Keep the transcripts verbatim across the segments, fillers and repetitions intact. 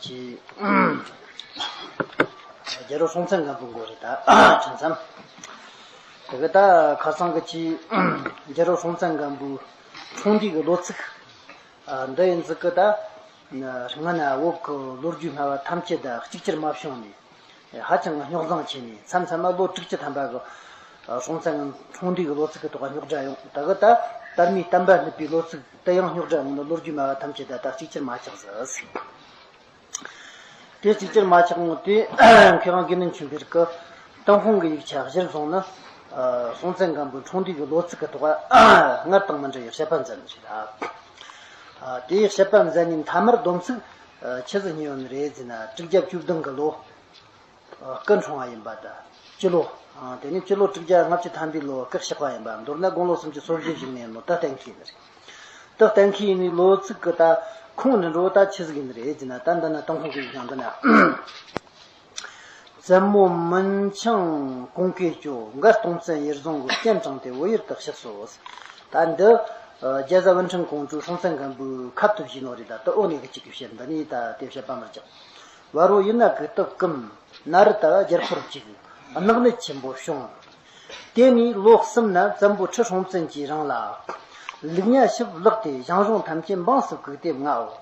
ཀྱི་རྒྱལ་པོ་སྲོང་བཙན་སྒམ་པོའི་མགོ་རེད་ད། ཁྲིམས་མཚམས། དེ་གི་ད་ཁ་སང་གི་ཀྱི་རྒྱལ་པོ་སྲོང་བཙན་སྒམ་པོའི་འཁྲུངས་འདས་ཀྱི་ལོ་ཚིགས། ཨ། འདི་ཡིན་ཟིག་གི་ད། སྔ་ན་བོད་ཀྱི་ལོ་རྒྱུས་སྨྲ་བ་ཐམས་ཅད་ད་གཅིག་གྱུར་མ་བྱུང་ནས། ཧ་ཅང་རྙོག་འཛིང་ཆེ་ནས་མཚམས་མཚམས་ན་ལོ་དྲུག་ཅུ་ཐམ་པ་གི་སྲོང་བཙན་འཁྲུངས་འདས་ཀྱི་ལོ་ཚིགས་ཀྱི་ཐོག་རྙོག་དྲ་ཡོང་། ད་གི་ད་དར་མའི་བསྟན་པ་བསླུས་པའི་ལོ་ཚིགས་དེ་ཡང་རྙོག་དྲ་ཡོང་ནས་ལོ་རྒྱུས་སྨྲ་བ་ཐམས་ཅད་ད་ད་གཅིག་གྱུར་མ་ཆགས་ཟིག། དེ་གཅིག་གྱུར་མ་ཆགས་ངོ་དེ་མཁས་དབང་དགེ་འདུན་ཆོས་འཕེལ་གྱིས་ཏུན་ཧོང་གི་ཡིག་ཆ་གཞིར་བཟུང་ན། ཨ། སྲོང་བཙན་སྒམ་པོའི་འཁྲུངས་འདས་ཀྱི་ལོ་ཚིགས་ཀྱི་ཐོག་སྔར་དང་མི་འདྲ་བའི་དཔྱད་པ་མཛད་ནི་རེད་ད། ཨ། དེའི་དཔྱད་པ་མཛད་ནི་མཐའ་མར་སྡོམ་ཚིག། ཨ། ཆི་ཟིག་རྙེད་ཡོད་ནི་རེད་ཟེར་ན། དྲུག་བརྒྱ་བཅུ་བདུན་གི་ལོ། ཨ། སྐུ་འཁྲུངས་པ་ཡིན་པ་དང་། སྤྱི་ལོ། ཨ། དེ་ནས་སྤྱི་ལོ་དྲུག་བརྒྱ་ལྔ་བཅུ་ཐམ་པའི་ལོ་སྐུ་གཤེགས་པ་ཡིན་པ། མདོར་ན་དགུང་ལོ་སུམ་ཅུ་སོ་བཞི་བཞུགས་ནས་ཡིན་ནོ་ད་གཏན་འཁེལ་ནི་རེད། ད་གཏན་འཁེལ་ཡིན་ནི་ལོ་ཚིགས་ཀྱི་ད་ཁུངས་འདྲ་འགྲོ་ད་ཆི་ཟིག་ཡིན་ནི་རེད་ཟེར་ན། ད་འདི་ན་ཏུན་ཧོང་གི་ཡིག་ཆ་འདི་ན། བཙན་མོ་མིན་ཆང་གོང་ཀེ་ཅོ། མགར་སྟོང་བཙན་ཡུལ་བཟུང་གི། སྤྱན་དྲངས་ཏེ་བོད་ཡུལ་དུ་གཤེགས་སོ། ད་འདི། ཨ། རྒྱ་བཟའ་བུ་ཕྲུག་ཀོང་ཀྲུའུ་སྲོང་བཙན་སྒམ་པོའི་ཁབ་ཏུ་བཞེས་ནོ་རེད་ད། དུ་འོ་ནས་གི་གཅིག་གི་བཤད་འདི་ནས་ད་དེ་བཤད་པ་མི་རྒྱག། བ་རོ་ཡུལ་ན་གུ་སྟོབས་ཀུན། ན་རི་ད་རྒྱལ་འཁོར་གཅིག། གནག་ནད་ཆེན་པོ་བྱུང་། དེ་ནས་ལོ་གསུམ་ན་བཙན་པོ་ཁྲི་སྲོང་བཙན་གྱིས་རང་ལ་ལུག་ཉ་ཞིག་བརླགས་ཏེ་ཞང་ཞུང་ཐམས་ཅད་འབངས་སུ་བཀུག་སྟེ་མངའོ།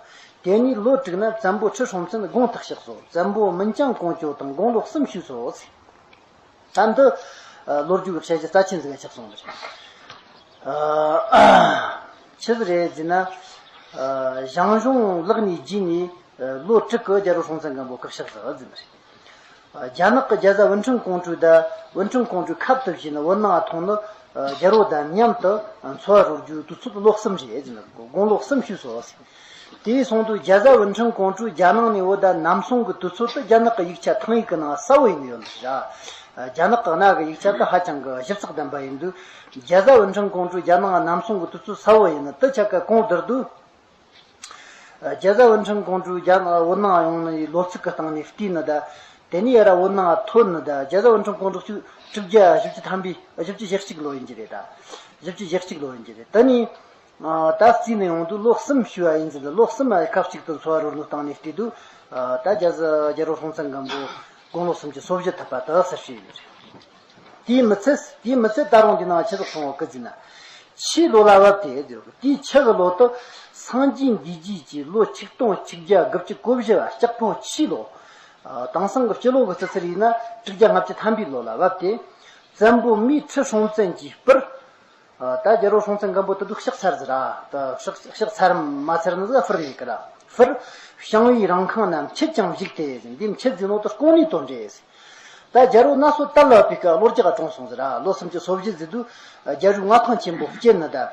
དེ་ནས་ལོ་དྲུག་ན་བཙན་པོ་ཁྲི་སྲོང་བཙན་དགུང་དུ་གཤེགས་སོ། བཙན་པོ་མིན་ཅང་ཀོང་ཀྲུའུ་དང་དགུང་ལོ་གསུམ་བཞུགས་སོ། ད་འདི་ལོ་རྒྱུས་ཀྱི་བཤད་རྒྱུ་རྩ་ཆེན་ཟིག་ག་ཆགས་སོང་ནི་རེད། ཨ། ཆི་ཟིག་རེད་ཟེར་ན། ཨ། ཞང་ཞུང་བརླགས་ནས་རྗེས་ནས་ལོ་དྲུག་གི་རྒྱལ་པོ་སྲོང་བཙན་སྒམ་པོ་སྐུ་གཤེགས་ཟིག་ཟེར་ནི་རེད། རྒྱ་ནག་གི་རྒྱ་བཟའ་བུ་ཕྲུག་ཀོང་ཀྲུའུ་དང་། བུ་ཕྲུག་ཀོང་ཀྲུའུ་ཁབ་ཏུ་བཞེས་ནས་བོད་ནང་ཐོན་ནས། རྒྱལ་པོ་དང་མཉམ་དུ་འཚོ་བ་རོལ་རྒྱུའི་དུས་ཚོད་ལོ་གསུམ་རེད་ཟེར་ནས། དགུང་ལོ་གསུམ་བཞུགས་སོ། དེའི་སོང་དུས་རྒྱ་བཟའ་བུ་ཕྲུག་ཀོང་ཀྲུའུ་རྒྱ་ནང་ནས་བོད་ལ་ནམ་སོང་གི་དུས་ཚོད་དེ་རྒྱ་ནག་གི་ཡིག་ཆ་ཐང་ཡིག་གི་ནང་གསལ་བོ་ཡིན་ཡོད་ནི་རེད། རྒྱ་ནག་གི་གནའ་གི་ཡིག་ཆ་དེ་ཧ་ཅང་གི་ཞིབ་ཚགས་ལྡན་པ་ཡིན་དུས། རྒྱ་བཟའ་བུ་ཕྲུག་ཀོང་ཀྲུའུ་རྒྱ་ནང་ནམ་སོང་གི་དུས་ཚོད་གསལ་བོ་ཡིན་ནི་དེ་ཆ་ག་གོང་བསྡུར་དུས། རྒྱ་བཟའ་བུ་ཕྲུག་ཀོང་ཀྲུའུ་རྒྱ་ནག་བོད་ནང་ཡོང་ནི་ལོ་ཚིགས་ཀྱི་སྟེང་ནས་བལྟས་ནི་དང་། དེ་ནས་ཡར་བོད་ནང་ཐོན་ནི་དང་། རྒྱ་བཟའ་བུ་ཕྲུག་ཀོང་ཀྲུའུ་ཆུ་དྲུག་བརྒྱ་བཞི་བཅུ་ཐམ་པའི་བཞི་བཅུ་ཞེ་གཅིག་ལོ་ཡིན་གྱི་རེད་ད། བཞི་བཅུ་ཞེ་གཅིག་ལོ་ཡིན་གྱི་རེད། དེ་ནས། ཨ། ད་བརྩིས་ནས་ཡོང་དུས་ལོ་གསུམ་བཞུགས་པ་ཡིན་ཟེར་ཏེ། ལོ་གསུམ་ལ་ཁབ་གཅིག་ཏུ་འཚོ་བ་རོལ་ནོ་སྟེང་ནས་བལྟས་དུས། ཨ། ད་རྒྱ་བཟའ་རྒྱལ་པོ་སྲོང་བཙན་སྒམ་པོ་དགུང་ལོ་སུམ་ཅུ་སོ་བཞི་ཐུབ་པ་དེ་གསལ་བཤད་ཡིན་རེད། དེའི་མི་ཚད། དེའི་མི་ཚད་ད་རུང་འདི་ནང་ཆི་ཟིག་གསུངས་ཡོད་གི་ཟེར་ན། ཕྱིའི་ལོ་ལ་བབ་སྟེ་ཟེར་གི། དེའི་ཕྱི་གི་ལོ་དེ་སངས་རྒྱས་འདས་རྗེས་ཀྱི་ལོ་ཆིག་སྟོང་གཅིག་བརྒྱ་དགུ་བཅུ་གོ་བཞི་བ་ལྕགས་ཕོ་ཕྱིའི་ལོ། ཨ། དེང་སང་གི་སྤྱི་ལོ་གི་ཆུ་ཚོད་ཡིན་ན་དྲུག་བརྒྱ་ལྔ་བཅུ་ཐམ་པའི་ལོ་ལ་བབ་སྟེ། བཙན་པོ་མིས་ཁྲི་སྲོང་བཙན་གྱི་སྤུར། ཨ། ད་རྒྱལ་པོ་སྲོང་བཙན་སྒམ་པོ་དེ་དུས་གཤེགས་ཚར་ཟིག་ར། ད་གཤེགས་གཤེགས་ཚར་མ་ཚར་ནི་ཟིག་སྤུར་མེད་གི་ར། སྤུར། ཞིང་པའི་རང་ཁང་ན་མཆེད་ཀྱང་བཞུགས་ཏེ་ཟེར། འདི་མཆེད་ཟེར་ནོ་དེ་སྐུང་ནི་དོན་རེད། ད་རྒྱལ་པོ་མནའ་སྲོ་དར་ལ་བབས་པའི་སྐབས་གློ་རྒྱག་ག་གྲོངས་སོང་ཟིག་ར། ལོ་སུམ་ཅུ་སོ་བཞི་ཟིག་དུས་རྒྱལ་པོའི་མངའ་ཐང་ཆེན་པོ་བསྐྱེད་ནི་དང་།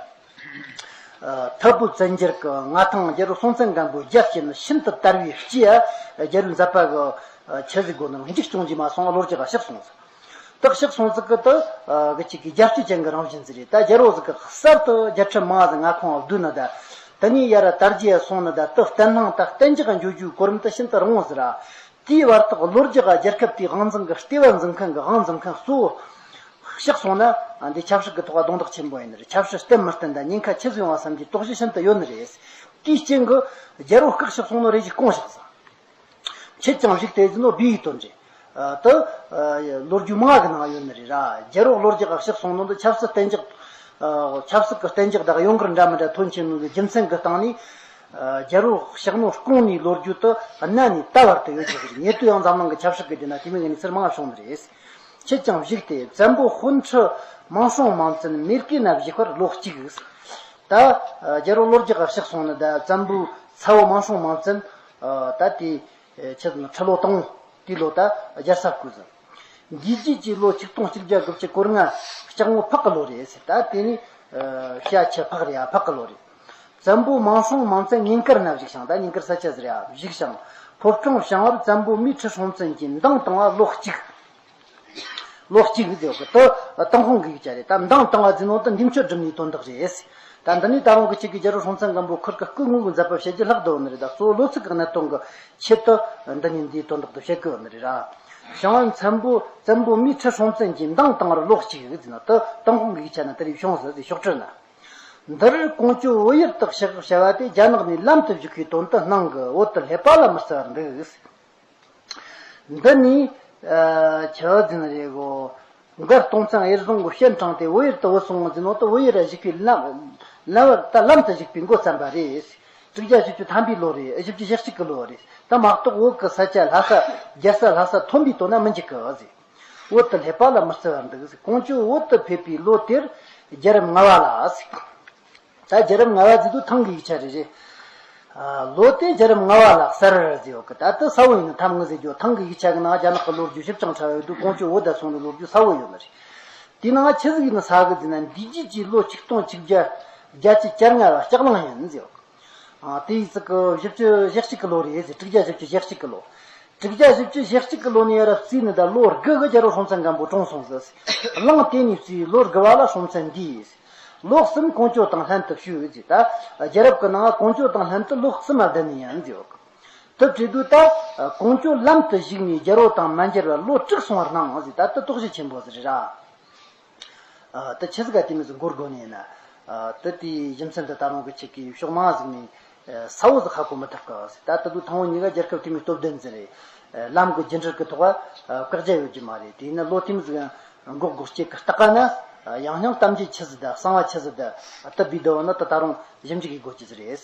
ཨ། ཐུ་བྷོད་བཙན་རྒྱལ་གྱི་མངའ་ཐང་རྒྱལ་པོ་སྲོང་བཙན་སྒམ་པོའི་རྒྱལ་བསྐྱེད་ནས་ཤིན་ཏུ་དར་བའི་རྗེས། རྒྱལ་པོའི་མཛད་པ་གི་ཆི་ཟིག་དགོས་ནི་མཇུག་སྐྱོང་རྒྱུ་མ་སོང་། གློ་རྒྱག་ག་གཤེགས་སོང་ཟིག། དེ་གཤེགས་སོང་ཟིག་གི་དེ་གི་ཅིག་གི་རྒྱལ་སྤྱི་ཅན་གི་རང་བཞིན་ཟིག་རེད། ད་རྒྱལ་པོ་ཟིག་གི་གསར་དུ་རྒྱལ་ཁྲིམས་མང་ཟིག་མངའ་ཁོངས་བསྡུས་ནི་དང་། དེ་ནས་ཡར་དར་རྒྱས་སོང་ནི་དང་། དེ་བརྟན་ལྷིང་དང་གཏན་འཇགས་འགྱོ་རྒྱུའི་གོ་རིམ་དེ་ཤིན་ཏུ་རིང་བོ་ཟིག་ར། དེའི་བར་དུ་གློ་རྒྱག་ག་རྒྱལ་ཁབ་དེའི་དབང་འཛིན་གི་ལྟེ་བ་འཛིན་མཁན་གི་དབང་འཛིན་མཁན་གཙོ་བོ་གཤེགས་སོང་ན། འདི་ཆབ་སྲིད་ཀྱི་ཐོག་རྡུང་རྡེག་ཆེན་པོ་ཡིན་ནི་རེད། ཆབ་སྲིད་བརྟན་མི་བརྟན་དང་ཉེན་ཁ་ཆི་ཟིག་ཡོང་བ་བསམ་གྱི་དོགས་གཞི་ཤིན་ཏུ་ཡོད་ནི་རེད། དེའི་རྐྱེན་གྱིས་རྒྱལ་པོ་སྐུ་གཤེགས་སོང་ནོ་རེ་ཞིག་སྐུང་བཞག་ཟིག། མཆེད་ཀྱང་བཞུགས་ཏེ་ཟེར་ནོ་སྦས་ཡུལ་དོན་རེད། ཨ། དེ། ཨ། ལོ་རྒྱུས་མང་གི་ནང་ཡོད་ནི་རེད་ར། རྒྱལ་པོ་གློ་རྒྱག་ག་གཤེགས་སོང་ནོ་འདི་ཆབ་སྲིད་བརྟན་འཇགས། ཨ། ཆབ་སྲིད་ཀྱི་བརྟན་འཇགས་དང་ཡོང་ཁུངས་འདྲ་མི་འདྲ་ཐོན་ཆེ་ནོ་གི་རྒྱུ་མཚན་གྱི་སྟེང་ནས། ཨ། རྒྱལ་པོ་གཤེགས་ནོ་སྐུང་ནིའི་ལོ་རྒྱུས་དེ་གནའ་ནས་ད་བར་དུ་ཡོད་ཀྱི་རེད། ཉེ་དུས་ཡང་འཛམ་གླིང་གི་ཆབ་སྲིད་ཀྱི་དེ་ན་དེ་མོ་གི་གནས་ཚུལ་མང་བ་བྱུང་ནི་རེད། མཆེད་ཀྱང་བཞུགས་ཏེ། བཙན་པོ་དཔོན་ཁྲི་མང་སྲོང་མང་བཙན་མེ་སྐེ་ན་བཞུགས་པར་ལོ་གཅིག། ད་རྒྱལ་པོ་གློ་རྒྱག་ག་གཤེགས་སོང་ནི་དང་། བཙན་པོའི་ཚ་བོ་མང་སྲོང་མང་བཙན། ད་དེ་ཆི་ཟེར་ན་ཁྲི་ལོ་དང་པོ་དེའི་ལོ་ད་རྒྱལ་ས་བསྐོས་ཟིན། འདས་རྗེས་ཀྱི་ལོ་ཆིག་སྟོང་གཅིག་བརྒྱ་དགུ་བཅུ་གོ་ལྔ་ལྕགས་མོ་ཕག་གི་ལོ་རེད་ཟེར། ད་དེ་ནི་བྱ་ཁྱི་ཕག་རེད་ཡ། ཕག་གི་ལོ་རེད། བཙན་པོ་མང་སྲོང་མང་བཙན་ཉིན་དཀར་ན་བཞུགས་ཤིང་། ད་ཉིན་དཀར་ས་ཆ་ཟེར་ཡ། བཞུགས་ཤིང་། ཕོ་བྲང་བྱང་བར་བཙན་པོ་མིས་ཁྲི་སྲོང་བཙན་གྱིས་མདངས་བཏང་བ་ལོ་གཅིག། ལོ་གཅིག་ཟེར་གི། དེ་ཏུན་ཧོང་གི་ཡིག་ཆ་རེད། ད་མདངས་བཏང་བ་ཟེར་ནོ་དེ་འདེམས་སྤྱོད་སྒྲུབ་ནིའི་དོན་དག་རེད། ད་འདི་ནི་ད་རུང་གི་ཅིག་གི་རྒྱལ་པོ་སྲོང་བཙན་སྒམ་པོ་ཁུར་གི་སྐུ་དངོས་ཀྱི་མཛད་པ་བཤད་རྒྱུ་ལྷག་ཏུ་ཡོད་ནི་རེད། ད་གཙོ་བོ་ལོ་ཚིགས་ཀྱི་གནད་དོན་གྱི་ཆེད་དུ་འདི་ནི་འདིའི་དོན་དག་ཏུ་བཤད་གི་ཡོད་ནི་རེད་ར། བྱང་བཙན་པོ་བཙན་པོ་མིས་ཁྲི་སྲོང་བཙན་གྱིས་མདངས་བཏང་བར་ལོ་གཅིག་ཟེར་ན། དེ་ཏུན་ཧོང་གི་ཡིག་ཆ་ན་དེ་རིགས་བྱུང་ཟེར་ཏེ་ཤོག་དྲིལ་ན། འདིར་ཀོང་ཇོ་བོད་ཡུལ་དུ་ཕྱག་བྱ་བ་དེ་རྒྱ་ནག་ནས་ལམ་དུ་བཞུགས་པའི་དོན་དུ་སྣང་གི། བོད་དུ་སླེབས་པ་ལ་མི་བརྩི་བར་འདུག། འདི་ནི་ཆི་ཟིན་རེད་གོ། མགར་སྟོང་བཙན་གཡུ་བཟུང་གི་སྤྱན་དྲངས་ཏེ་བོད་ཡུལ་དུ་བུད་སོང་ཟིན་ནོ་དུ་བོད་ཡུལ་ར་བཞུགས་པའི་ལམ་ལམ་བར་ད་ལམ་དུ་བཞུགས་པའི་འགོ་བརྩམས་པ་རེད། དྲུག་བརྒྱ་བཞི་བཅུ་ཐམ་པའི་ལོ་རེད། བཞི་བཅུ་ཞེ་གཅིག་གི་ལོ་རེད། ད་མ་གཏོགས་བོད་ཀྱི་ས་ཆ་ལྷ་ས་རྒྱལ་ས་ལྷ་ས་ཐོན་པའི་དོན་ན་མི་འཇིག་གི་ཟེར། བོད་དུ་སླེབས་པ་ལ་མི་བརྩི་བར་འདུག་ཟེར། ཀོང་ཇོ་བོད་དུ་ཕེབས་པའི་ལོ་དེར་རྒྱལ་རབས་ལྔ་བ་ལ་ཟེར། ད་རྒྱལ་རབས་ལྔ་བ་ཟེར་དུས་ཐང་གི་ཡིག་ཆ་རེ་རེད། ཨ། ལོ་དེ་རྒྱལ་རབས་ལྔ་བ་ལ་གསར་ཟེར་ཡོད་གི། ད་ལྟ་ས་བོན་ཡིན་ན་ཐང་ངི་ཟེར་རྒྱུ། ཐང་གི་ཡིག་ཆ་གི་ནང་རྒྱ་ནག་གི་ལོ་རྒྱུས་ཞིབ་ཅིང་ཕྲ་བ་ཡོད་དུས་ཀོང་ཇོ་བོད་དུ་སོང་ནས་ལོ་རྒྱུས་ས་བོན་ཡོད་ནི་རེད། དེའི་ནང་ཆི་ཟིག་ཡིན་ན་ས་གི་ཟེར་ན་འདས་རྒྱུད་ཀྱི་ལོ་ཆིག་སྟོང་གཅིག་བརྒྱ་བརྒྱད་ཅུ་གྱ་ལྔ་བ་ལྕགས་གླང་ཡིན་ཟེར་ཡོད་གི། ཨ། དེའི་ཚིག་གི་བཞི་བཅུ་ཞེ་གཅིག་གི་ལོ་རེད་ཟེར། དྲུག་བརྒྱ་བཞི་བཅུ་ཞེ་གཅིག་གི་ལོ། དྲུག་བརྒྱ་བཞི་བཅུ་ཞེ་གཅིག་གི་ལོ་ནས་ཡར་ར་བརྩིས་ནི་ད་ལོ་དགུ་གི་རྒྱལ་པོ་སྲོང་བཙན་སྒམ་པོ་གྲོངས་སོང་ཟེར། གླང་དེ་ནས་བརྩིས་ལོ་དགུ་བ་ལ་སྲོང་བཙན་འདས། ལོ་གསུམ་ཀོང་ཇོ་དང་ལྷན་དུ་བཞུགས་ཟེར། ད་རྒྱལ་རབས་ཀྱི་ནང་ཀོང་ཇོ་དང་ལྷན་དུ་ལོ་གསུམ་མ་བསྡད་ནི་ཡིན་ཟེར། དེ་བྲིས་དུས་ད་ཀོང་ཇོ་ལམ་དུ་བཞུགས་ནས་རྒྱལ་པོ་དང་མ་མཇལ་བར་ལོ་དྲུག་སོང་བར་སྣང་ཟེར། ད་དེ་དོགས་གཞི་ཆེན་པོ་ཟིག་རེད་ར། ཨ། དེ་ཆི་ཟིག་ག་དེ་མོ་ཟིག་འགོར་དགོས་ནི་ཡིན་ན། ཨ། དེ་དེའི་རྒྱུ་མཚན་དེ་ད་རུང་གི་ཆེད་ཀྱི་ཕྱོགས་མང་ཟིག་ནས་ས་བོ་ཟིག་ཧ་གོ་མི་ཐུབ་གི། ད་དེ་དུས་ཐང་བོ་གཉིས་ཀ་རྒྱལ་ཁབ་དེ་མོའི་སྟོབས་ལྡན་ཟིག་རེད། ལམ་གི་རྒྱུན་འགྲུལ་གི་ཐོག་བཀག་རྒྱ་ཡོད་རྒྱུ་མ་རེད། དེ་ཡིན་ན་ལོ་དེ་མོ་ཟིག་འགོག་འགོག་བྱེད་གི་སྟག་ག་ན་ཡང་སྙིང་གཏམ་རྒྱུད་ཆི་ཟིག་ད་གསང་བ་ཆི་ཟིག་ད་དེ་བི་དེ་བོ་ནི་དེ་ད་རུང་ཞིབ་འཇུག་གི་དགོས་རྒྱུ་ཟིག་རེད།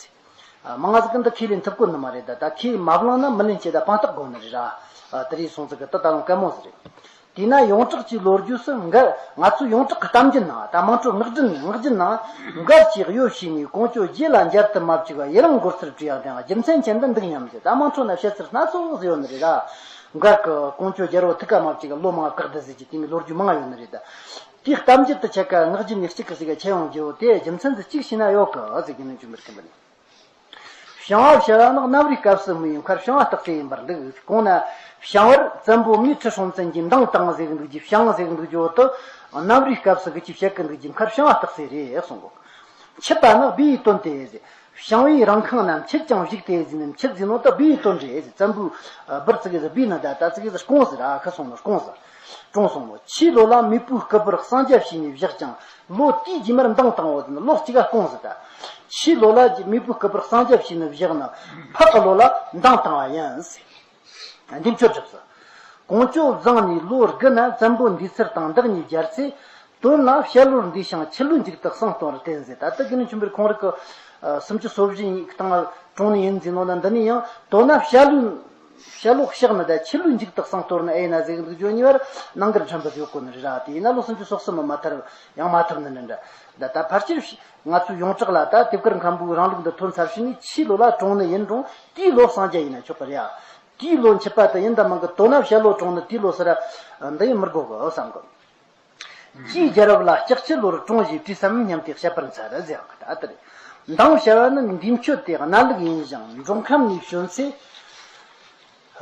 ཨ། མང་ང་ཟིག་གི་འདི་ཁས་ལེན་ཐུབ་གོ་ནི་མ་རེད། ད་ད་ཁས་མ་བླངས་ན་མི་ལེན་ཅེས་ད་དཔང་རྟགས་དགོས་ནི་རེད་ར། ཨ། དེ་རེད་སོང་ཟིག་གི་ད་ད་རུང་དཀའ་མོ་ཟིག་རེད། དེས་ན་ཡོངས་གྲགས་ཀྱི་ལོ་རྒྱུས་སུ་མགར། ང་ཚོའི་ཡོངས་གྲགས་ཀྱི་གཏམ་རྒྱུད་ནང་། ད་དམངས་ཁྲོད་ངག་རྒྱུན་ངག་རྒྱུན་ནང་མགར་གྱིས་གཡོ་བྱས་ནས་ཀོང་ཇོ་རྗེ་ལ་མཇལ་དུ་མ་བཅུག་པར་ཡི་རང་འགོར་ཚུལ་བྲིས་ཡག་དེའང་རྒྱུ་མཚན་ཅན་དུ་འདུག་སྙམ་ཟེར། ད་དམངས་ཁྲོད་ན་བཤད་ཚུལ་སྣ་ཚོགས་ཟིག་ཡོད་ནི་རེད་ར། མགར་གྱིས་ཀོང་ཇོ་རྒྱལ་པོ་ཐུགས་ཀ་མ་བཅུག་གི་ལོ་མང་བཀག་སྡད་ཟེར་གྱི་དེ་མོའི་ལོ་རྒྱུས་མང་ང་ཡོད་ནི་རེད། ད་དེའི་གཏམ་རྒྱུད་དུ་ཆ་ག་ངག་རྒྱུན་ནས་གཅིག་གི་གཅིག་ག་ཁྱེར་ཡོང་རྒྱུ་བོ་དེ་རྒྱུ་མཚན་དེ་གཅིག་ཤེས་ན་ཡོད་གི་ཟེར་གི་ནི་འཇུ་མི་རེད་མཁན་པ་ནི། བྱང་བ་བྱ་བ་ནི་གནམ་རིའི་སྐབས་སུ་མི་ཡིན་ཁར་བྱང་བ་རྟགས་ཅན་ཡིན་པར་འདུག། གོང་ན་བྱང་བར་བཙན་པོ་མིའི་ཁྲི་སྲོང་བཙན་གྱིས་མདངས་བཏང་ཟེར་གི་འདུག་རྒྱུ། བྱང་ཟེར་གི་འདུག་རྒྱུ་བོ་དུ་གནམ་རིའི་སྐབས་སུ་གི་ཅིག་བཤད་གི་འདུག་རྒྱུ་ཁར་བྱང་བ་རྟགས་ཅན་རེད་གསུང་གོ། མཆིད་པ་ནི་སྦས་པའི་དོན་ཏེ་ཟེར། བྱང་བའི་རང་ཁང་ན་མཆིད་ཀྱང་བཞུགས་ཏེ་ཟེར་ནས་མཆིད་ཟེར་ནོ་དུ་སྦས་པའི་དོན་རེད་ཟེར། བཙན་པོའི་སྦུར་ཙི་གེ་ཟིག་སྦས་ན་ད་ད་ཙི་གེ་ཟིག་སྐོང་ཟེར་ར་ཁ་སོང་ནོ་སྐོང་ཟེར། གྲོངས་སོང་ནོ། ཕྱིའི་ལོ་ལ་མེས་པོའི་སྐུ་པར་གསང་རྒྱ་བྱས་ནས་བཞག་ཀྱང་ལོ་དེའི་རྗེས་མར་མདངས་བཏང་བ་ཟེར་ན་ལོ་གཅིག་ག་སྐོང་ཟེར། ད་ཕྱིའི་ལོ་ལ་མེས་པོའི་སྐུ་པར་གསང་རྒྱ་བྱས་ནས་བཞག་ན་ཕག་གི་ལོ་ལ་མདངས་བཏང་བ་ཡིན་ཟེར། འདས་མཆོད་སྒྲུབ་ཟེར། ཀོང་ཇོ་བཟང་ནས་ལོ་དགུ་ན་བཙན་པོ་འདས་ཚུལ་དང་བདག་གཉིས་མཇལ་ཚེ། དོན་ལ་བྱ་ལོར་འདས་ཤིང་ཁྱི་ལོའི་མཇུག་ཏུ་གསང་སྟོན་རུ་བསྟན་ཟེར། ད་ལྟ་དགེ་འདུན་ཆོས་འཕེལ་ཁོང་རིག་གི་སུམ་ཅུ་སོ་བཞི་ཡི་སྟེང་ལ་གྲོངས་ནི་ཡིན་ཟེར་ནོ་ན། འདི་ནི་ཡང་དོན་ན་བྱ་ལོའི་བྱ་ལོ་གཤེགས་ནི་ད་ཁྱི་ལོའི་མཇུག་ཏུ་གསང་སྟོན་ནི་ཨེ་ན་ཟེར་གི་འདུག་རྒྱུ་གཉིས་བར་ནང་འགལ་ཕྲན་བུ་ཡོད་གོ་ནི་རེད་ར། དེ་ཡིན་ན་ལོ་སུམ་ཅུ་སོ་གསུམ་མ་མ་ཐར་ཡང་མ་ཐར་ནི་འདྲ་འདྲ། ད་ད་ཕལ་ཆེར་ང་ཚོའི་ཡོངས་གྲགས་ལ་ད་དེབ་དཀར་མཁན་པོའི་རིང་ལུགས་འདི་ཐོན་ཚར་ཕྱིན་ནས་ཕྱིའི་ལོ་ལ་གྲོངས་ནི་ཡིན་རུང་དེའི་ལོ་གསང་རྒྱ་ཡིན་ན་ཆོག་གི་རེད་ཨ། དེའི་ལོ་མཆིད་པ་དེ་ཡིན་ད་མིན་གི་དོན་ན་བྱ་ལོ་གྲོངས་ནི་དེའི་ལོ་ཟེར་ར་འདི་ཡིན་མི་དགོས་གི་བསམ་གི། རྗེའི་རྒྱལ་རབས་ལ་ལྕགས་ཁྱི་ལོར་གྲོངས་ཞེས་བྲིས་སམ་སྙམ་སྟེ་བཤད་པར་འཚལ་ཟེར་བ་ད་ལྟར། མདངས་བྱ་བ་ནི་འདས་མཆོད་དེ་གནའ་ལུགས་ཡིན་ཞིང་འབྲོང་ཁམས་ནས་བྱོན་ཚེ།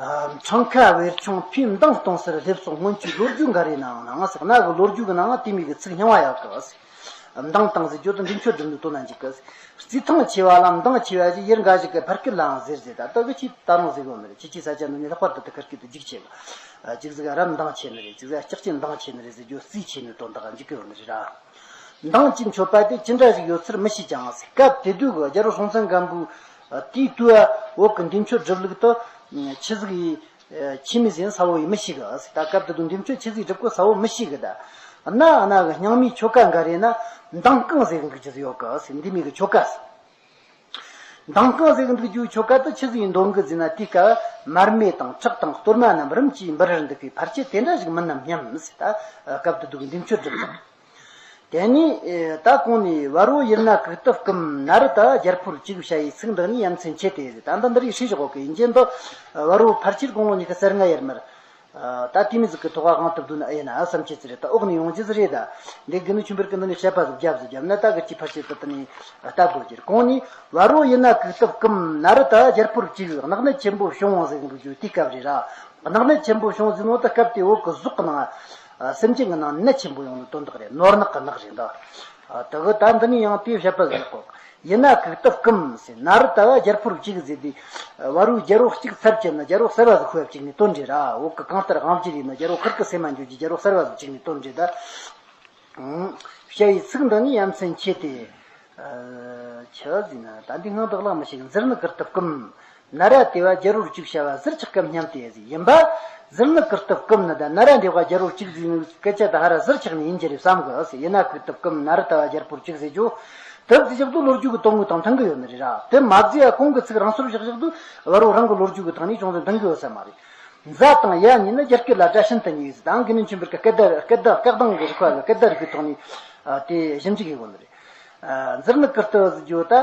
འཕྲང་ཁ་བེར་ཆུང་ཕོའི་མདངས་གཏོང་སར་སླེབས་སོགས་སྔོན་གྱི་ལོ་རྒྱུས་འགའ་རེའི་ནང་ན་ཟེར། གནའ་གི་ལོ་རྒྱུས་ཀྱི་ནང་དེ་མོ་གི་ཚིག་རྙིང་བ་ཡོད་གི། མདངས་བཏང་ཟེར་རྒྱུ་དེ་འདས་མཆོད་སྒྲུབ་ནས་དོན་ན་འཇུག་གི། རྩི་ཐང་ཆེ་བ་ལ་མདངས་ཆེ་བ་ཞིག་ཡུལ་འགའ་ཞིག་གི་ཕ་སྐད་ལའང་ཟེར་ཟེར། ད་ལྟ་གི་ཆེས་ད་རུང་ཟེར་གོ་ནི་རེད། ཁྱེད་ཀྱི་ས་ཆ་འདི་ནས་ལྷག་པར་དུ་དེ་ཕ་སྐད་དུ་རྒྱུགས་ཆེ་གི། ཅིག་ཟིག་ར་མདངས་ཆེ་ནི་རེད། ཅིག་ཟིག་ལྕགས་ཀྱི་མདངས་ཆེ་ནི་རེད་ཟེར་རྒྱུ་རྩི་ཆེ་ནི་དོན་དག་འཇུག་གི་ཡོད་ནི་རེད་ར། མདངས་ཀྱི་མཆོད་པ་དེ་ཅི་འདྲ་ཞིག་ཡོད་ཚུལ་མི་ཤེས་ཀྱང་། སྐབས་དེ་དུས་ཀྱི་རྒྱལ་པོ་སྲོང་བཙན་སྒམ་པོའི་དུས་དུས་བོད་ཀྱི་འདས་མཆོད་སྒྲུབ་ལུགས་དེ་ཆི་ཟིག་ཡིན། ཆི་མོ་ཟིག་ཡིན་ས་བོ་ཡིན་མི་ཤེས་གི། ད་སྐབས་དེ་དུས་འདས་མཆོད་ཆི་ཟིག་སྒྲུབ་དགོས་ས་བོ་མི་ཤེས་གི། ད་གནའ་གནའ་གི་རྙིང་མའི་ཆོ་ག་འགའ་རེ་ན་མདངས་བསྐང་ཟེར་གི་འདུག་རྒྱུ་ཟིག་ཡོད་གི། འདི་མོ་གི་ཆོ་ག་ཟེར། མདངས་བསྐང་ཟེར་གི་འདུག་རྒྱུ་ཆོ་ག་དེ་ཆི་ཟིག་འདོན་གི་ཟེར་ན། དེའི་སྐབས་མར་མེ་དང་ཁྲག་དང་གཏོར་མ་རྣམས་རིམ་གྱིས་འབུལ་རར་འདུག་གི། ཕལ་ཆེར་དེ་འདྲ་ཞིག་མིན་ནམ་སྙམ་ཟེར། ད་སྐབས་དེ་དུས་འདས་མཆོད་སྒྲུབ་ཙང་། དེ་ནས་ད་གོང་ནས་བར་བོད་ཡུལ་ན་གུག་ཏུ་བསྐུམ། ན་རུ་ད་རྒྱལ་པོར་བཅུག་བྱ་ཡི་ཚིག་འདི་ནི་ཡ་མཚན་ཆེ་སྟེ་ཟེར། ད་འདི་འདི་རིགས་ཧྲིལ་བཞག་གི་ཡིན་གྱི། འདི་བར་བོད་ཕལ་ཆེར་དགུང་ལོ་ཉི་ཤུ་རྩ་ལྔ་ཡར་མར། ད་དེ་མོ་ཟིག་གི་ཐོག་ག་དབང་དུ་བསྡུ་ན་ཨེ་ན་བསམ་ཆེ་ཙི་རེད། ད་འོག་ནས་ཡོང་རྒྱུ་ཟིག་རེད། ད་འདི་དགེ་འདུན་ཆོས་འཕེལ་གི་འདི་ནས་བཤད་པ་ཟིག་བརྒྱབ་ཟིག་བརྒྱབ་ན། ད་གི་ཅི་ཕལ་ཆེར་དུ་དེ་ནས་ལྟ་དགོས་ཀྱི་རེད། གོང་ནས་བར་བོད་ཡུལ་ན་གུག་ཏུ་བསྐུམ། ན་རུ་ད་རྒྱལ་པོར་བཅུག། གནག་ནད་ཆེན་པོ་བྱུང་ཟེར་གི་འདུག་རྒྱུ་དེའི་སྐབས་རེད་ར། གནག་ནད་ཆེན་པོ་བྱུང་ཟེར་ནོ་ད་སྐབས་དེ་བོད་གི་ཟོག་གི་ནང་སེམས་ཅན་གི་ནང་ནད་ཆེན་པོ་ཡོང་ནི་དོན་དག་རེད། ནོར་ནག་གི་ནག་རེད་འདུག། ད་གི་ད་འདི་ནས་ཡང་དེ་བཤད་པ་ཟིག་གོ། ཡུལ་ན་གུག་ཏུ་བསྐུམ་ཟེར། ན་རུ་ད་བ་རྒྱལ་པོར་བཅུག་ཟེར་དུས། བར་བོའི་རྒྱལ་པོ་གཅིག་ཚར་བཅད་ན་རྒྱལ་པོ་གསར་བ་ཟིག་ཁོ་ཡ་བཅུག་ནས་དོན་རེད་ར། བོད་གི་གང་ལྟར་དབང་བསྒྱུར་ཡིན་ན་རྒྱལ་པོ་ཁིར་གི་སེམས་མ་འགྱུར་གྱི་རྒྱལ་པོ་གསར་བ་ཟིག་བཅུག་ནས་དོན་རེད་ད། བྱ་ཡི་ཚིག་འདི་ནི་ཡ་མཚན་ཆེ་སྟེ། ཆི་ཟིག་ན་ད་འདི་སྔོན་དུ་གླེང་མི་ཤེས། ཟུར་ནི་ཀིརྟི་བཀུམ། ན་ར་དེ་བ་རྒྱལ་པོར་བཅུག་བྱ་བ་ཟུར་ཆག་སྐབས་སྙམ་སྟེ་ཟིག་ཡིན་པ། ཟུར་ནི་ཀིརྟི་བཀུམ་ནི་ད་ན་ར་འདི་བ་རྒྱལ་པོར་བཅུག་ཟིག་ནི་སྐད་ཆ་ད་ཧ་ར་ཟུར་ཆག་ནི་ཡིན་གྱི་རེད་བསམ་གི་ཟིག་ཡིན་ན་ཀིརྟི་བཀུམ་ན་ར་ད་བ་རྒྱལ་པོར་བཅུག་ཟེར་རྒྱུ། དེ་ཟིག་བཞག་དུས་ལོ་རྒྱུས་ཀྱི་དོན་དངོས་དང་མཐུན་གི་ཡོད་ནི་རེད་ར། དེ་མ་ཟིག་ཡ་གོང་གི་ཚིག་རང་སོར་བཞག་བཞག་དུས་བ་རུ་རང་གི་ལོ་རྒྱུས་ཀྱི་ཐོག་ནས་ཅུང་ཟད་མཐུན་གི་ཡོད་ས་མ་རེད། མཛའ་དང་ཡ་གཉིས་ནི་རྒྱ་སྐད་ལ་སྒྲ་ཤིན་ཏུ་ཉེ་ཟིག་དང་དགེ་འདུན་ཆོས་འཕེལ་གྱི་སྐད་བརྡ་སྐད་བརྡ་སྐད་གདངས་ཀྱི་རིག་པ་ལ་སྐད་བརྡ་རིག་པའི་ཐོག་ནས་དེ་ཞིབ་འཇུག་ཡེད་དགོས་ནི་རེད། ཟུར་ནི་ཀིརྟི་ཟེར་རྒྱུ་ད།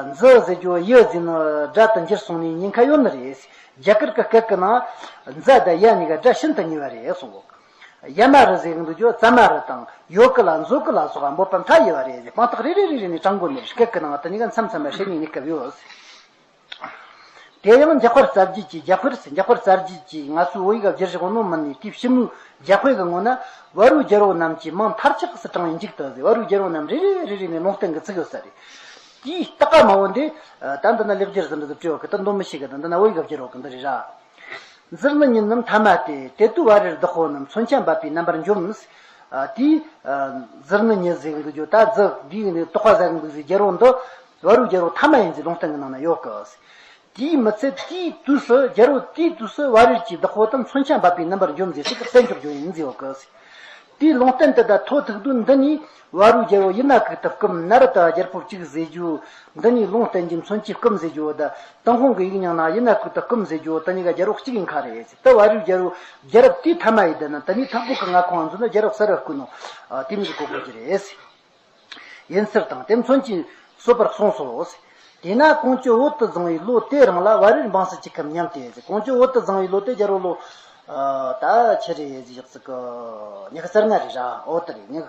མཛུ་ཟེར་རྒྱུ་ཡི་ཟེར་ནི་སྒྲ་དང་འགྱུར་སོང་ནས་ཉེན་ཁ་ཡོད་ནི་རེད། རྒྱ་གར་གྱི་སྐད་ཀྱི་ནང་མཛའ་དང་ཡ་གཉིས་ཀ་སྒྲ་ཤིན་ཏུ་ཉེ་བ་རེད་གསུངས་གོ། ཡ་མ་རི་ཟེར་གི་འདུག་རྒྱུ་ཙ་མ་རི་དང་ཡོ་གི་ལ་མཛོ་གི་ལ་སོགས་པ་འབོད་པ་མཐའ་ཡས་པ་རེད། དཔང་རྟགས་རེ་རེ་རེ་རེ་ནས་དྲངས་དགོས་ནི་རེད། སྐད་ཀྱི་ནང་དེ་གཉིས་ཀ་མཚམས་མཚམས་མ་བྱེད་ནས་གནས་སྐབས་ཡོད། དེ་ཡང་འཇམ་དཔལ་རྩ་རྒྱུད་ཀྱི་འཇམ་དཔལ་ཟེར། འཇམ་དཔལ་རྩ་རྒྱུད་ཀྱིས་ང་ཚོའི་བོད་ཡིག་བསྒྱུར་བཞག་ནོ་མིན་ནས་དེའི་ཕྱི་མོའི་རྒྱ་དཔེ་གི་ངོ་ན་བ་རུའི་རྒྱལ་པོ་རྣམས་ཀྱི་མིང་མཐར་ཆགས་སུ་དྲངས་པའི་མཇུག་ཏུ་ཟེར། བ་རུའི་རྒྱལ་པོ་རྣམས་རེ་རེ་རེ་རེ་ནས་ལུང་བསྟན་གྱི་ཚིག་ཡོད་ས་རེད། དེའི་རྟགས་མ་བོ་འདི་ད་འདི་ན་ལེགས་སྦྱར་ཟིན་འདྲ་ཟིག་བྲིས་ཡོད་གི། ད་འདོན་མི་ཤེས་གི། ད་འདི་ན་བོད་ཡིག་བསྒྱུར་ཡོད་གི། འདི་རེད་ར། ཟུར་ནི་ཉིད་རྣམས་ཐ་མ་སྟེ། དེ་དུས་བ་རིར་བདག་པོ་རྣམས་མཚོན་ཆ་འབབ་པའི་རྣམ་པར་འཇོམས། ཨ་དེའི་ཨ་ཟུར་ནི་ཉིད་ཟེར་གི་འདུག་རྒྱུ་ད་ཟུར་འདིའི་ནི་དོགས་པ་ཟ་གི་འདུག་ཟེར། རྒྱལ་པོ་འདི་བ་རུའི་རྒྱལ་པོ་ཐ་མ་ཡིན་ཟེར་ལུང་བསྟན་གི་ནང་ན་ཡོད་གི། དེའི་མི་ཚད་དེའི་དུས་སུ་རྒྱལ་པོ་དེའི་དུས་སུ་བ་རིར་གྱི་བདག་པོ་དང་མཚོན་ཆ་འབབ་པའི་རྣམ་པར་འཇོམས་ཟེར་ཚིག་གི་གསལ་འཇོག་རྒྱུ་ཡིན་ཟེར་ཡོད་གི། དེའི་ལུང་བསྟན་དེ་དག་ཐོ་ཐུག་དུས་འདི་ནས་བ་རུའི་རྒྱལ་པོ་ཡི་ན་ཀིརྟི་བཀུམ་ན་ར་ད་རྒྱལ་པོར་བཅུག་ཟེར་རྒྱུ། འདི་ནས་ལུང་བསྟན་གྱི་མཚོན་གྱིས་བཀུམ་ཟེར་རྒྱུ་ད། ཏུན་ཧོང་གི་ཡིག་རྙིང་ན་ཡི་ན་ཀིརྟི་བཀུམ་ཟེར་རྒྱུ་དེ་གཉིས་ཀ་རྒྱལ་པོ་གཅིག་ཡིན་ཁ་རེད། ད་བ་རུའི་རྒྱལ་པོ་རྒྱལ་རབས་དེའི་ཐ་མ་ཡི་དེ་ན་དེ་ནས་ཐག་པོ་གི་མངའ་ཁོངས་འཛུལ་ན་རྒྱལ་རབས་གསར་བ་བསྐོས་ནོ། ཨ་དེ་མིན་གྱི་གོ་དགོས་ཀྱི་རེད། ཡིན་ཚུལ་དང་དེ་མཚོན་གྱིས་གསོད་པར་གསུངས་སོ། དེས་ན་ཀོང་ཇོ་བོད་དུ་བརྫངས་པའི་ལོ་དེ་རིང་ལ་བ་རིར་འབངས་སུ་བཅུག་གམ་སྙམ་སྟེ། ཀོང་ཇོ་བོད་དུ་བརྫངས་པའི་ལོ་དེ་རྒྱལ་པོ་ལོ། ཨ་ད་ཆི་རེད་ཟེར་ཡག་ཅིག་གི་ཉི་ཤུ་རྩ་ལྔ་རེད་ར། འོ་དེ་རེད། ཉི་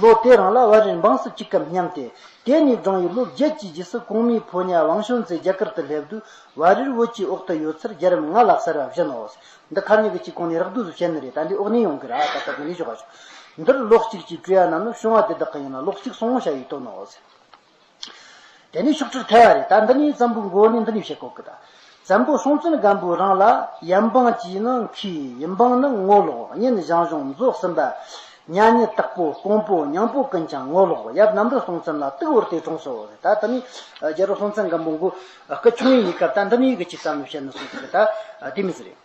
ལོ་དེ་རིང་ལ་བ་རིར་འབངས་སུ་བཅུག་གམ་སྙམ་སྟེ། དེ་ནས་བརྫངས་པའི་ལོ་བརྒྱད་ཀྱི་རྗེས་སུ་གོང་མའི་ཕོ་ཉ་ཝང་ཤོན་ཙེ་རྒྱ་གར་དུ་སླེབས་དུས་བ་རིར་བོད་ཀྱི་འོག་ཏུ་ཡོད་ཚུལ་རྒྱལ་རབས་ལྔ་ལ་གསལ་བར་བཞིན་ནོ། འདི་ཁ་ཉིན་གི་གཅིག་གོང་ནས་རགས་བསྡུས་སུ་བཤད་ནི་རེད། ད་འདི་འོག་ནས་ཡོང་གི་ར། ད་ལྟ་འདི་ནས་ཞོག་ག་ཞོག་འདིར་ལོ་གཅིག་གི་གྲོས་ཡ་ན་ནི་བྱུང་བ་དེ་དག་གི་ཡིན་ན་ལོ་གཅིག་སོང་བྱ་ཡི་དོན་ནོ། དེ་ནས་ཤོག་དྲིལ་ཐལ་བ་རེད། ད་འདི་ནས་བཙན་པོའི་མགོ་ནས་འདི་ནས་བཤད་གོ་གི། ད་བཙན་པོ་སྲོང་བཙན་སྒམ་པོ་རང་ལ་ཡབ་འབངས་ཀྱིས་ནི་མཁས། ཡུམ་འབངས་ནི་ངོ་ལོག། གཉེན་ཞང་ཞུང་མཛོ་གསུམ་པ། ཉ་ཉི་དྭགས་པོ་ཀོང་པོ་ཉང་པོ་ཀུན་ཀྱང་ངོ་ལོག། ཡབ་གནམ་རི་སྲོང་བཙན་ལ་དུག་བོར་ཏེ་གྲོངས་སོ། ད་ད་ནི་རྒྱལ་པོ་སྲོང་བཙན་སྒམ་པོ་མགོ་སྐུ་ཆུང་བའི་གནས་སྐབས་ད་འདི་ནས་གི་ཅིག་བསམ་བློ་བཤད་ནི་སོང་གི། ད་དེ་མི་ཟེར་རེད།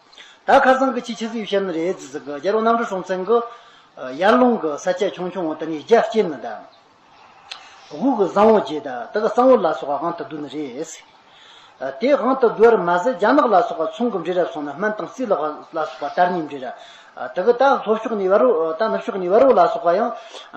ད་ཁ་སང་གི་ཆི་ཆི་ཟིག་བཤད་ནི་རེད་ཟེར་གི། རྒྱལ་པོ་གནམ་རི་སྲོང་བཙན་གི་ཡར་ལུང་གི་ས་ཆ་ཆུང་ཆུང་བོ་དེ་ནས་རྒྱ་བསྐྱེད་ནི་དང་། དབུས་ཀྱི་གཙང་བོ་བརྒྱད་དང་དེ་གི་གཙང་བོ་ལ་སོགས་པ་དབང་དུ་བསྡུས་ནི་རེད། དེ་དབང་དུ་བསྡུ་བར་མ་ཟད་རྒྱ་ནག་ལ་སོགས་པ་ཚོང་གི་འབྲེལ་བ་སོང་ན་སྨན་དང་རྩིས་ལ་ལ་སོགས་པ་དར་ནས་འབྲེལ་བ། དེ་གི་ད་ལྷོ་ཕྱོགས་ནས་བར་རོ། ད་ནུབ་ཕྱོགས་ནས་བར་རོ་ལ་སོགས་པ་ཡང་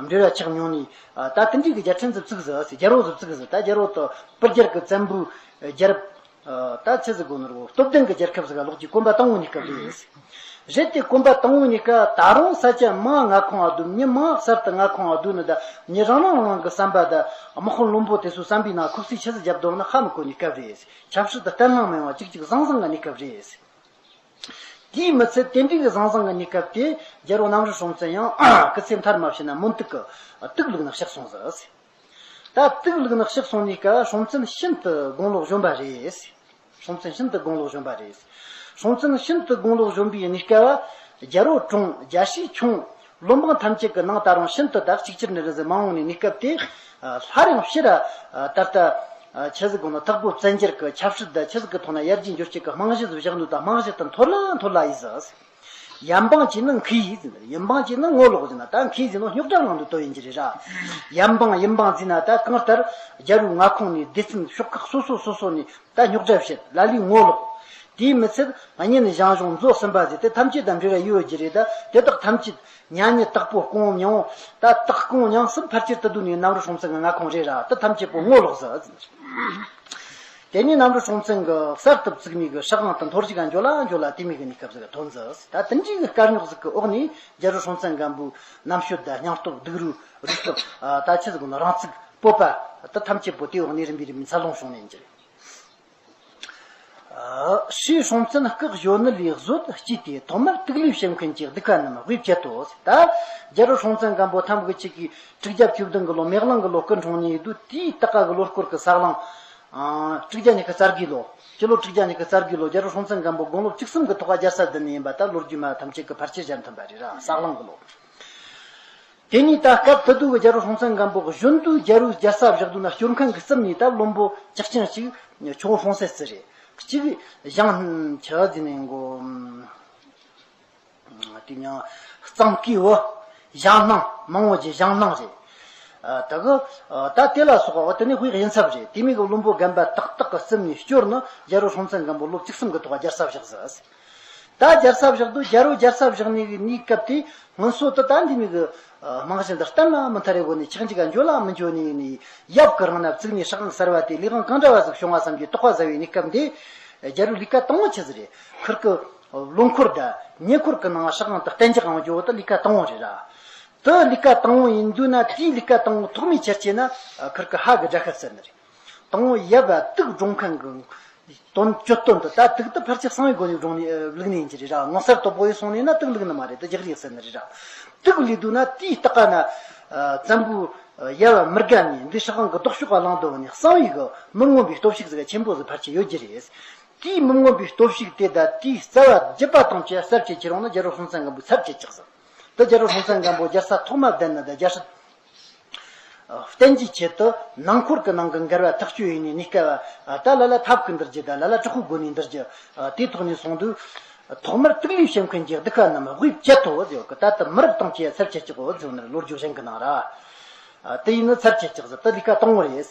འབྲེལ་བ་ཆགས་མྱོང་ནས། ད་དེ་འདྲའི་གི་རྒྱལ་ཕྲན་ཟིག་བཙུགས་ཟིག་རྒྱལ་པོ་ཟིག་བཙུགས་ཟིག་ད་རྒྱལ་པོ་དེ་སྤུ་རྒྱལ་གི་བཙན་པོའི་རྒྱལ་རབས། ད་ཆི་ཟིག་དགོས་ནོ་རེད། སྟོབས་ལྡན་གྱི་རྒྱལ་ཁབ་ཟིག་ག་ལོག་རྒྱུའི་གོམ་པ་དང་པོ་གནས་སྐབས་རེད། རེད་དེ་གོམ་པ་དང་པོ་གནས་སྐབས་ད་རུང་ས་ཆ་མང་མངའ་ཁོངས་ཨ་བསྡུ། མི་མང་གསར་དུ་མངའ་ཁོངས་ཨ་བསྡུ་ནི་ད་མི་རང་རང་རང་གི་བསམ་པ་ད་དམག་དཔོན་བློན་པོ་དེ་ཚོའི་བསམ་པའི་ནང་ཁོག་རྩིས་ཆི་ཟིག་རྒྱབ་འདུག་ན་ཧ་མི་གོ་གནས་སྐབས་རེད། ཆབ་སྲིད་དུ་བརྟན་ལྷིང་མི་ཡོང་བ་ཅིག་ཅིག་ཟང་ཟིང་གི་གནས་སྐབས་རེད། དེས་མི་ཚད་དེ་འདྲའི་གི་ཟང་ཟིང་གི་གནས་སྐབས་དེ་རྒྱལ་པོ་གནམ་རི་སྲོང་བཙན་ཡང་སྐུ་ཚེ་མཐར་མ་ཕྱིན་ན་མུན་སྟུག་གི་དུག་བླུགས་ནས་གཤེགས་སོང་ཟིག་ད་དུག་བླུགས་ནས་གཤེགས་སོང་ནས་སྐབས་སྲོང་བཙན་ཤིན་ཏུ་དགུང་ལོ་གཞོན་པ་རེད། སྲོང་བཙན་ཤིན་ཏུ་དགུང་ལོ་གཞོན་པ་རེད། སྲོང་བཙན་ཤིན་ཏུ་དགུང་ལོ་གཞོན་པའི་གནས་སྐབས་རྒྱལ་པོ་གྲོངས། རྒྱལ་སྲས་ཆུང་། བློན་འབངས་ཐམས་ཅད་ཀྱི་ནང་ད་རུང་ཤིན་ཏུ་ད་གཅིག་གྱུར་ནི་རེད་ཟེར་མ་འོངས་ནས་གནས་སྐབས་དེ། སླར་ཡང་ཕྱིར་ད་ལྟ་ཆི་ཟིག་དགོས་ན་དྭགས་པོ་བཙན་རྒྱལ་གྱི་ཆབ་སྲིད་དང་ཆི་ཟིག་གི་ཐོག་ན་ཡར་རྒྱས་འགྱུར་བྱེད་ཀྱི་རྨང་གཞི་ཟིག་བཞག་འདུག་ད་རྨང་གཞི་དེ་འཐོར་ལ་འཐོར་ལ་ཡིན་ཟིག་ཡབ་འབངས་ཀྱིས་ནི་མཁས་ཡིན་ཟེར་ན། ཡུམ་འབངས་ཀྱིས་ནི་ངོ་ལོག་ཟེར་ན། ད་མཁས་ཟེར་ནོ་རྙོག་དྲ་ནང་དུ་དོན་ཡིན་གྱི་རེད་ར། ཡབ་འབངས་ཡུམ་འབངས་ཟེར་ན་ད་གང་ལྟར་རྒྱལ་པོའི་མངའ་ཁོངས་ནས་སྡེ་ཚན་ཕྱོགས་ཁག་སོ་སོ་སོ་སོ་ནས་ད་རྙོག་དྲ་བཤད། ལ་ལས་ངོ་ལོག་དེས་མི་ཚད་གཉེན་ཞང་ཞུང་མཛོ་གསུམ་པ་ཟེར་དེ་ཐམས་ཅད་དང་འབྲེལ་བ་ཡོད་ཀྱི་རེད། ད་དེ་དག་ཐམས་ཅད་ཉ་ཉི་དྭགས་པོ་ཀོང་ཉང་། ད་དྭགས་ཀོང་ཉང་གསུམ་ཕལ་ཆེར་དུ་བསྡུས་ནས་གནམ་རི་སྲོང་བཙན་གྱི་མངའ་ཁོངས་རེད་ར། ད་ཐམས་ཅད་པོ་ངོ་ལོག་ཟིག་དེ་ནས་གནམ་རི་སྲོང་བཙན་གྱིས་གསར་དུ་བཙུགས་མི་གི་སྲིད་དབང་དང་འཐོར་ཞིག་ག་འགྱོ་ལ་འགྱོ་ལ་དེ་མི་གི་གནས་སྐབས་ཟིག་ག་ཐོན་ཟིག་ད་དེ་འདྲའི་གི་དཀའ་རྙོག་ཟིག་གི་འོག་ནས་རྒྱལ་པོ་སྲོང་བཙན་སྒམ་པོའི་རྣམ་དཔྱོད་དང་སྙིང་སྟོབས་སྡུག་རུས་རིག་སྟོབས། ད་ཆི་ཟིག་དགོས་ན་རང་ཚུགས་སྤོབས་པ་ད་ཐམས་ཅད་པོ་དེའི་འོག་ནས་རིམ་པས་རིམ་པས་འཚར་ལོངས་བྱུང་ནས་ཡིན་གྱི་རེད། ཨ། སྲས་སྲོང་བཙན་སྐུ་གཞོན་ནུ་ལས་གཟོད་སྐྱེས་ཏེ། ཐོག་མར་དུག་ལས་བྱེད་མཁན་གྱི་གདུགས་པ་རྣམས་དབུས་བྱེད་དོ། ད་རྒྱལ་པོ་སྲོང་བཙན་སྒམ་པོ་ཐམ་གི་གཅིག་གིས་དྲུག་བརྒྱ་བཅུ་བདུན་གི་ལོ་མེ་གླང་གི་ལོ་སྐུ་འཁྲུངས་ནས་དུས་དེའི་ད་ག་གི་ལོ་སྐོར་གི་ས་གླང་། ཨ། དྲུག་བརྒྱ་ཉི་ཤུ་རྩ་དགུའི་ལོ། སྤྱི་ལོ་དྲུག་བརྒྱ་ཉི་ཤུ་རྩ་དགུའི་ལོ་རྒྱལ་པོ་སྲོང་བཙན་སྒམ་པོ་དགུང་ལོ་བཅུ་གསུམ་གི་ཐོག་རྒྱལ་ས་བསྡུས་ནས་ཡིན་པ་ད་ལོ་རྒྱུས་མ་ཐམས་ཅད་ཀྱིས་ཕལ་ཆེར་མཇལ་ཐུབ་པ་རེད་ར། ས་གླང་གི་ལོ། དེ་ནས་ད་སྐབས་དེ་དུས་ཀྱི་རྒྱལ་པོ་སྲོང་བཙན་སྒམ་པོ་གཞོན་དུས་རྒྱལ་པོའི་རྒྱལ་ས་བཞག་དུས་ན་སྐྱོར་མཁན་གྱི་གསུམ་ནས་ད་བློན་པོ་ཇག་ཆེན་གཅིག་ཆུ་བོ་ཧྥོང་སེ་རྩི་རེད། གཅིག་ཞང་ཆི་ཟེར་ནས་གོ། དེ་ཡང་གཙང་སྐས་བུ་ཞང་སྣང་མང་བོ་གྱི་ཞང་སྣང་རེད། ཨ། ད་གི་ཨ། ད་དེ་ལ་སོགས་པ་དེ་ནི་དབུས་གཡུལ་འཚབ་རེད། དེ་མིན་གྱི་བློན་པོ་རྒན་པ་ཏག་ཏག་གི་གསུམ་ནས་སྐྱོར་ནས་རྒྱལ་པོ་སྲོང་བཙན་སྒམ་པོ་ལོ་བཅུ་གསུམ་གི་ཐོག་རྒྱལ་ས་བཞག་ཟིག། ད་རྒྱལ་ས་བཞག་དུས་རྒྱལ་པོ་རྒྱལ་ས་བཞག་ནས་གི་གནས་སྐབས་དེ་སྔོན་སོ་དུ་ད་འདི་མིན་གི་ཨ། རྨང་གཞི་འདི་གཏན་ལ་མི་ཐར་རེ་བོ་ནས་ཆག་འཇིག་ག་འགྱོ་ལ་མི་འགྱོ་ནས་ནས་ཡབ་ཀྱི་རིང་ན་བཙུགས་ནས་སྲིད་དབང་གསར་བ་དེ་ལས་དབང་གང་འདྲ་བ་ཟིག་བྱུང་བ་བསམ་གྱི་དོགས་པ་ཟ་བའི་གནས་སྐབས་འདི། རྒྱལ་པོའི་ལས་ཀ་དང་བོ་ཆི་ཟིག་རེད། ཁིར་གི་བློན་འཁོར་དང་ཉེ་འཁོར་གི་ནང་སྲིད་དབང་དུ་གཏན་འཇགས་ཡོང་རྒྱུ་བོ་དེ་ལས་ཀ་དང་བོ་རེད་ར། དེ་ལས་ཀ་དང་བོ་ཡིན་དུས་ན་དེའི་ལས་ཀ་དང་བོ་ཐོག་མའི་ཆར་བྱས་ན་ཁིར་གི་ཧ་གི་དགྲ་ཤ་ཟེར་ནི་རེད། དང་བོ་ཡབ་ལ་དུག་སྦྲང་མཁན་གི་དོན་གྱོད་དོན་དུ་ད་དུག་དེ་ཕལ་ཆེར་གསང་བའི་སྒོ་ནས་སྦྲང་ནས་བླུགས་ནས་ཡིན་གྱི་རེད་ར། ངོ་གསར་དོད་པོ་ཡིས་སོང་ནས་ན་དུག་བླུགས་ནི་མ་རེད། དེ་རྒྱག་རེས་ཟེར་ནི་རེད་ར། དུག་བླུགས་དུས་ན་དེའི་སྟེང་ན་བཙན་པོའི་ཡབ་མི་དགའ་ནས་འདི་སྲིད་དབང་གི་ལྡོག་ཕྱོགས་ལ་ལངས་དོ་ནས་གསང་བའི་གི་མི་མངོན་པའི་སྟོབས་ཤུགས་ཟིག་ཆེན་པོ་ཟིག་ཕལ་ཆེར་ཡོད་ཀྱི་རེད། དེའི་མི་མངོན་པའི་སྟོབས་ཤུགས་དེ་དང་དེའི་རྩ་བ་རྒྱུད་པ་དང་བཅས་གསར་བཅད་ཀྱི་རིང་ན་རྒྱལ་པོ་སྲོང་བཙན་སྒམ་པོའི་ཚབ་བྱེད་ཅིག་ཟིན། དེ་རྒྱལ་པོ་སྲོང་བཙན་སྒམ་པོ་རྒྱལ་ས་ཐོག་མ་བསྡད་ན་ད་རྒྱལ་སྲིད་བརྟན་གྱི་ཆེད་དུ་ནང་འཁོར་གྱི་ནང་གི་འགལ་བ་ཐག་གཅོད་ཡིན་ནས་གནས་སྐབས་ད་ལ་ལ་ཐབས་ཀྱིས་འདུལ་རྒྱུ་ད་ལ་ལ་དྲག་པོའི་སྒོ་ནས་འདུལ་རྒྱུ་དེའི་ཐོག་ནས་སོང་དུས། ཐོག་མར་དུག་ལས་བྱེད་མཁན་གྱི་གདུག་པ་རྣམས་དབུས་བཅད་དོ་ཟེར་གི། ད་ལྟ་མི་རབས་དང་བཅས་ཚབ་བྱེད་ཅིག་གོ་ཟེར་ནས་ལོ་རྒྱུས་གཞན་གྱི་ནང་ར། དེ་ཡིན་ན་ཚབ་བྱེད་ཅིག་ཟེར་དེ་ལས་ཀ་དང་བོ་རེད།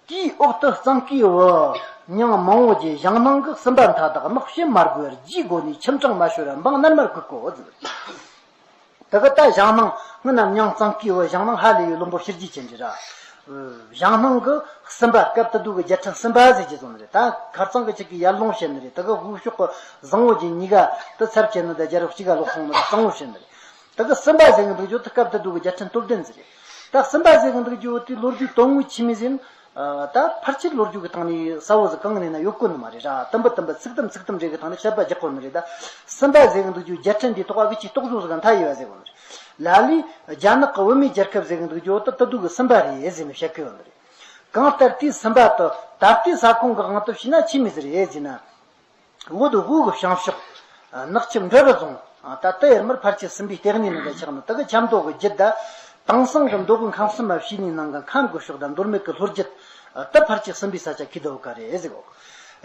དེའི་འོག་ཏུ་གཙང་སྐས་བུ་མྱང་མང་བོ་རྗེ་ཞང་སྣང་གི་གསུམ་པ་མཐའ་དག་དམག་ཕྱི་མ་རྒོལ་རྗེས་སྒོ་ནས་ཁྱིམ་དྲུང་མ་ཤོར་བ་འབངས་རྣལ་མར་བཀོད་གོ་ཟེར། དེ་གི་ད་ཞང་སྣང་སྔོན་ན་མྱང་གཙང་སྐས་བུ་ཞང་སྣང་ཧ་ལས་པའི་བློན་པོ་ཕྱི་རྒྱལ་ཅན་རེད་ར། ཞང་སྣང་གི་གསུམ་པ་སྐབས་དེ་དུས་ཀྱི་རྒྱལ་ཕྲན་གསུམ་པ་ཟེར་གྱི་བཟོ་ནི་རེད། ད་ཁ་རྩང་གི་ཅིག་གི་ཡར་ལུང་བཤད་ནི་རེད། དེ་གི་དབུས་ཕྱོགས་ཀྱི་བཟང་བོ་རྗེ་གཉིས་ཀ་དེ་ཚབ་བྱེད་ནི་དང་རྒྱལ་པོ་གཅིག་ག་ལོག་སོང་ནི་གཙང་བོ་བཤད་ནི་རེད། དེ་གི་གསུམ་པ་ཟེར་གི་འདུག་རྒྱུ་དེ་སྐབས་དེ་དུས་ཀྱི་རྒྱལ་ཕྲན་སྟོབས་ལྡན་ཟིག་རེད། ད་གསུམ་པ་ཟེར་གི་འདུག་རྒྱུ་དེ་ལོ་རྒྱུས་དོན་དངོས་ཆི་མོ་ཟིན། ད་ཕལ་ཆེར་ལོ་རྒྱུས་ཀྱི་སྟེང་ནས་གསལ་བོ་ཟིག་གང་ནས་ན་ཡོད་གོ་ནི་མ་རེད་ར། དུམ་བུ་དུམ་བུ་ཚིག་དུམ་ཚིག་དུམ་རེ་གི་སྟེང་ནས་བཤད་པ་རྒྱག་གོ་ནི་རེད། ད་གསུམ་པ་ཟེར་གི་འདུག་རྒྱུ་རྒྱལ་ཕྲན་འདིའི་ཐོག་ག་གི་ཆེས་རྟོག་བཟོ་ཟིག་མཐའ་ཡས་པ་ཟེར་གོ་ནི་རེད། ལ་ལས་རྒྱ་ནག་གི་བུད་མེད་རྒྱལ་ཁབ་ཟེར་གི་འདུག་རྒྱུ་དེ་དེ་དུས་ཀྱི་གསུམ་པ་རེད་ཟེར་ནས་བཤད་གི་ཡོད་ནི་རེད། གང་ལྟར་དེའི་གསུམ་པ་དེ་ད་ལྟའི་ས་ཁོངས་ཀྱི་དབང་དུ་བྱས་ན་ཆི་མོ་ཟིག་རེད་ཟེར་ན། བོད་དབུས་ཀྱི་བྱང་ཕྱོགས། ནག་ཆུ་འབྲི་རུ་རྫོང་། ད་ལྟ་ཡར་མར་ཕལ་ཆེར་སྲིན་པོའི་ལྟེ་གནས་ནང་གི་ཆགས་ནི་དེ་གི་ཆབ་མདོ་གི་རྒྱུད་ད། དེང་སང་གི་མདོ་དབུས་ཁམས་གསུམ་མ་བྱས་ནས་ནང་གི་ཁམས་ཀྱི་ཕྱོགས་དང་མདོ་སྨད་ཀྱི་ལྷོ་རྒྱུད། དེ་ཕལ་ཆེར་སྲིན་པོའི་ས་ཆ་ཁེ་ད་བོ་ཀ་རེད་ཟེར་གོ།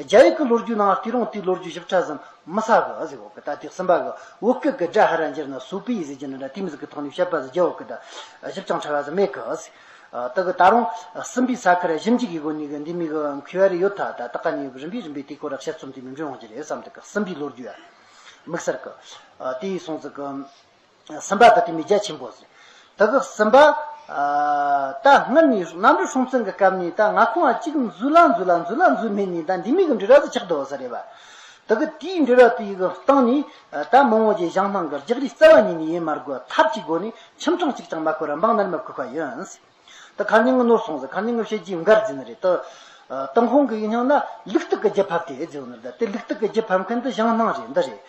རྒྱ་ཡིག་གི་ལོ་རྒྱུས་ནང་དེ་རིང་དེའི་ལོ་རྒྱུས་ཞིབ་ཕྲ་ཟིན་མི་ས་གི་ཟེར་གོ་གི། ད་དེ་གསུམ་པ་གི་བོད་སྐད་གི་སྒྲ་ཧ་ར་འགྱུར་ན་སུ་པི་ཟེར་གྱི་ནི་འདྲ་དེ་མི་ཟིག་གི་ཐོག་ནས་བཤད་པ་ཟིག་རྒྱག་གོ་གི། ད་ཞིབ་ཅིང་ཕྲ་བ་ཟིག་མེད་གི་ཟེར། ཨ། དེ་གི་ད་རུང་སྲིན་པོའི་ས་ཁར་ཞིབ་འཇུག་གི་སྒོ་ནས་གི་འདི་མོ་གི་མཁས་པ་རེ་ཡོད་ད། ད་ལྟ་ཀ་ནས་རིམ་པས་རིམ་པས་དེའི་སྐོར་ལ་དཔྱད་རྩོམ་དེ་མི་འབྱུང་ཡོང་གི་རེད་བསམ་གི། སྲིན་པོའི་ལོ་རྒྱུས་ཡ་དམིགས་བསལ་གི། ཨ། དེ་ཡིས་སོང་ཟིག་གི། སྲིན་པོ་དེ་དེ་མོ་རྒྱ་ཆེན་པོ་ཟིག། དེ་གི་སྲིན་པོ། ཨ། ད་སྔར་ནས་གནམ་རི་སྲོང་བཙན་གི་སྐབས་ནས་ད་མངའ་ཁོངས་ལ་གཅིག་འཛུལ་ལ་འཛུལ་ལ་འཛུལ་ལ་འཛུལ་མེད་ནས་ད་འདི་མོ་གི་འབྲེལ་བ་ཟིག་ཆགས་འདུག་ས་རེད་པ། དེ་གི་དེའི་འབྲེལ་བ་དེ་ཡི་གི་སྟེང་ནས་ད་མང་བོ་རྗེ་ཞང་སྣང་གི་རྒྱག་རེས་རྩ་བ་ཉིད་ནས་ཡེ་མ་དགོས། ཐབས་ཀྱི་སྒོ་ནས་ཁྱིམ་དྲུང་གཅིག་ཀྱང་མ་བཀོལ་བར་འབངས་རྣལ་མ་བཀོད་པ་ཡིན། ད་ཁ་ཉིན་ངི་ནོར་སོང་ཟིག། ཁ་ཉིན་ངི་བཤད་རྒྱུའི་འགལ་ཟིན་ནི་རེད། ད་ཏུན་ཧོང་གི་ཡིག་རྙིང་ན་ལུག་སྟག་གི་རྒྱུད་ཕབ་སྟེ་ཟེར་ནི་རེད། ད་དེ་ལུག་སྟག་གི་རྒྱུད་ཕབ་མཁན་དེ་ཞང་སྣང་རེད། འདི་རེད།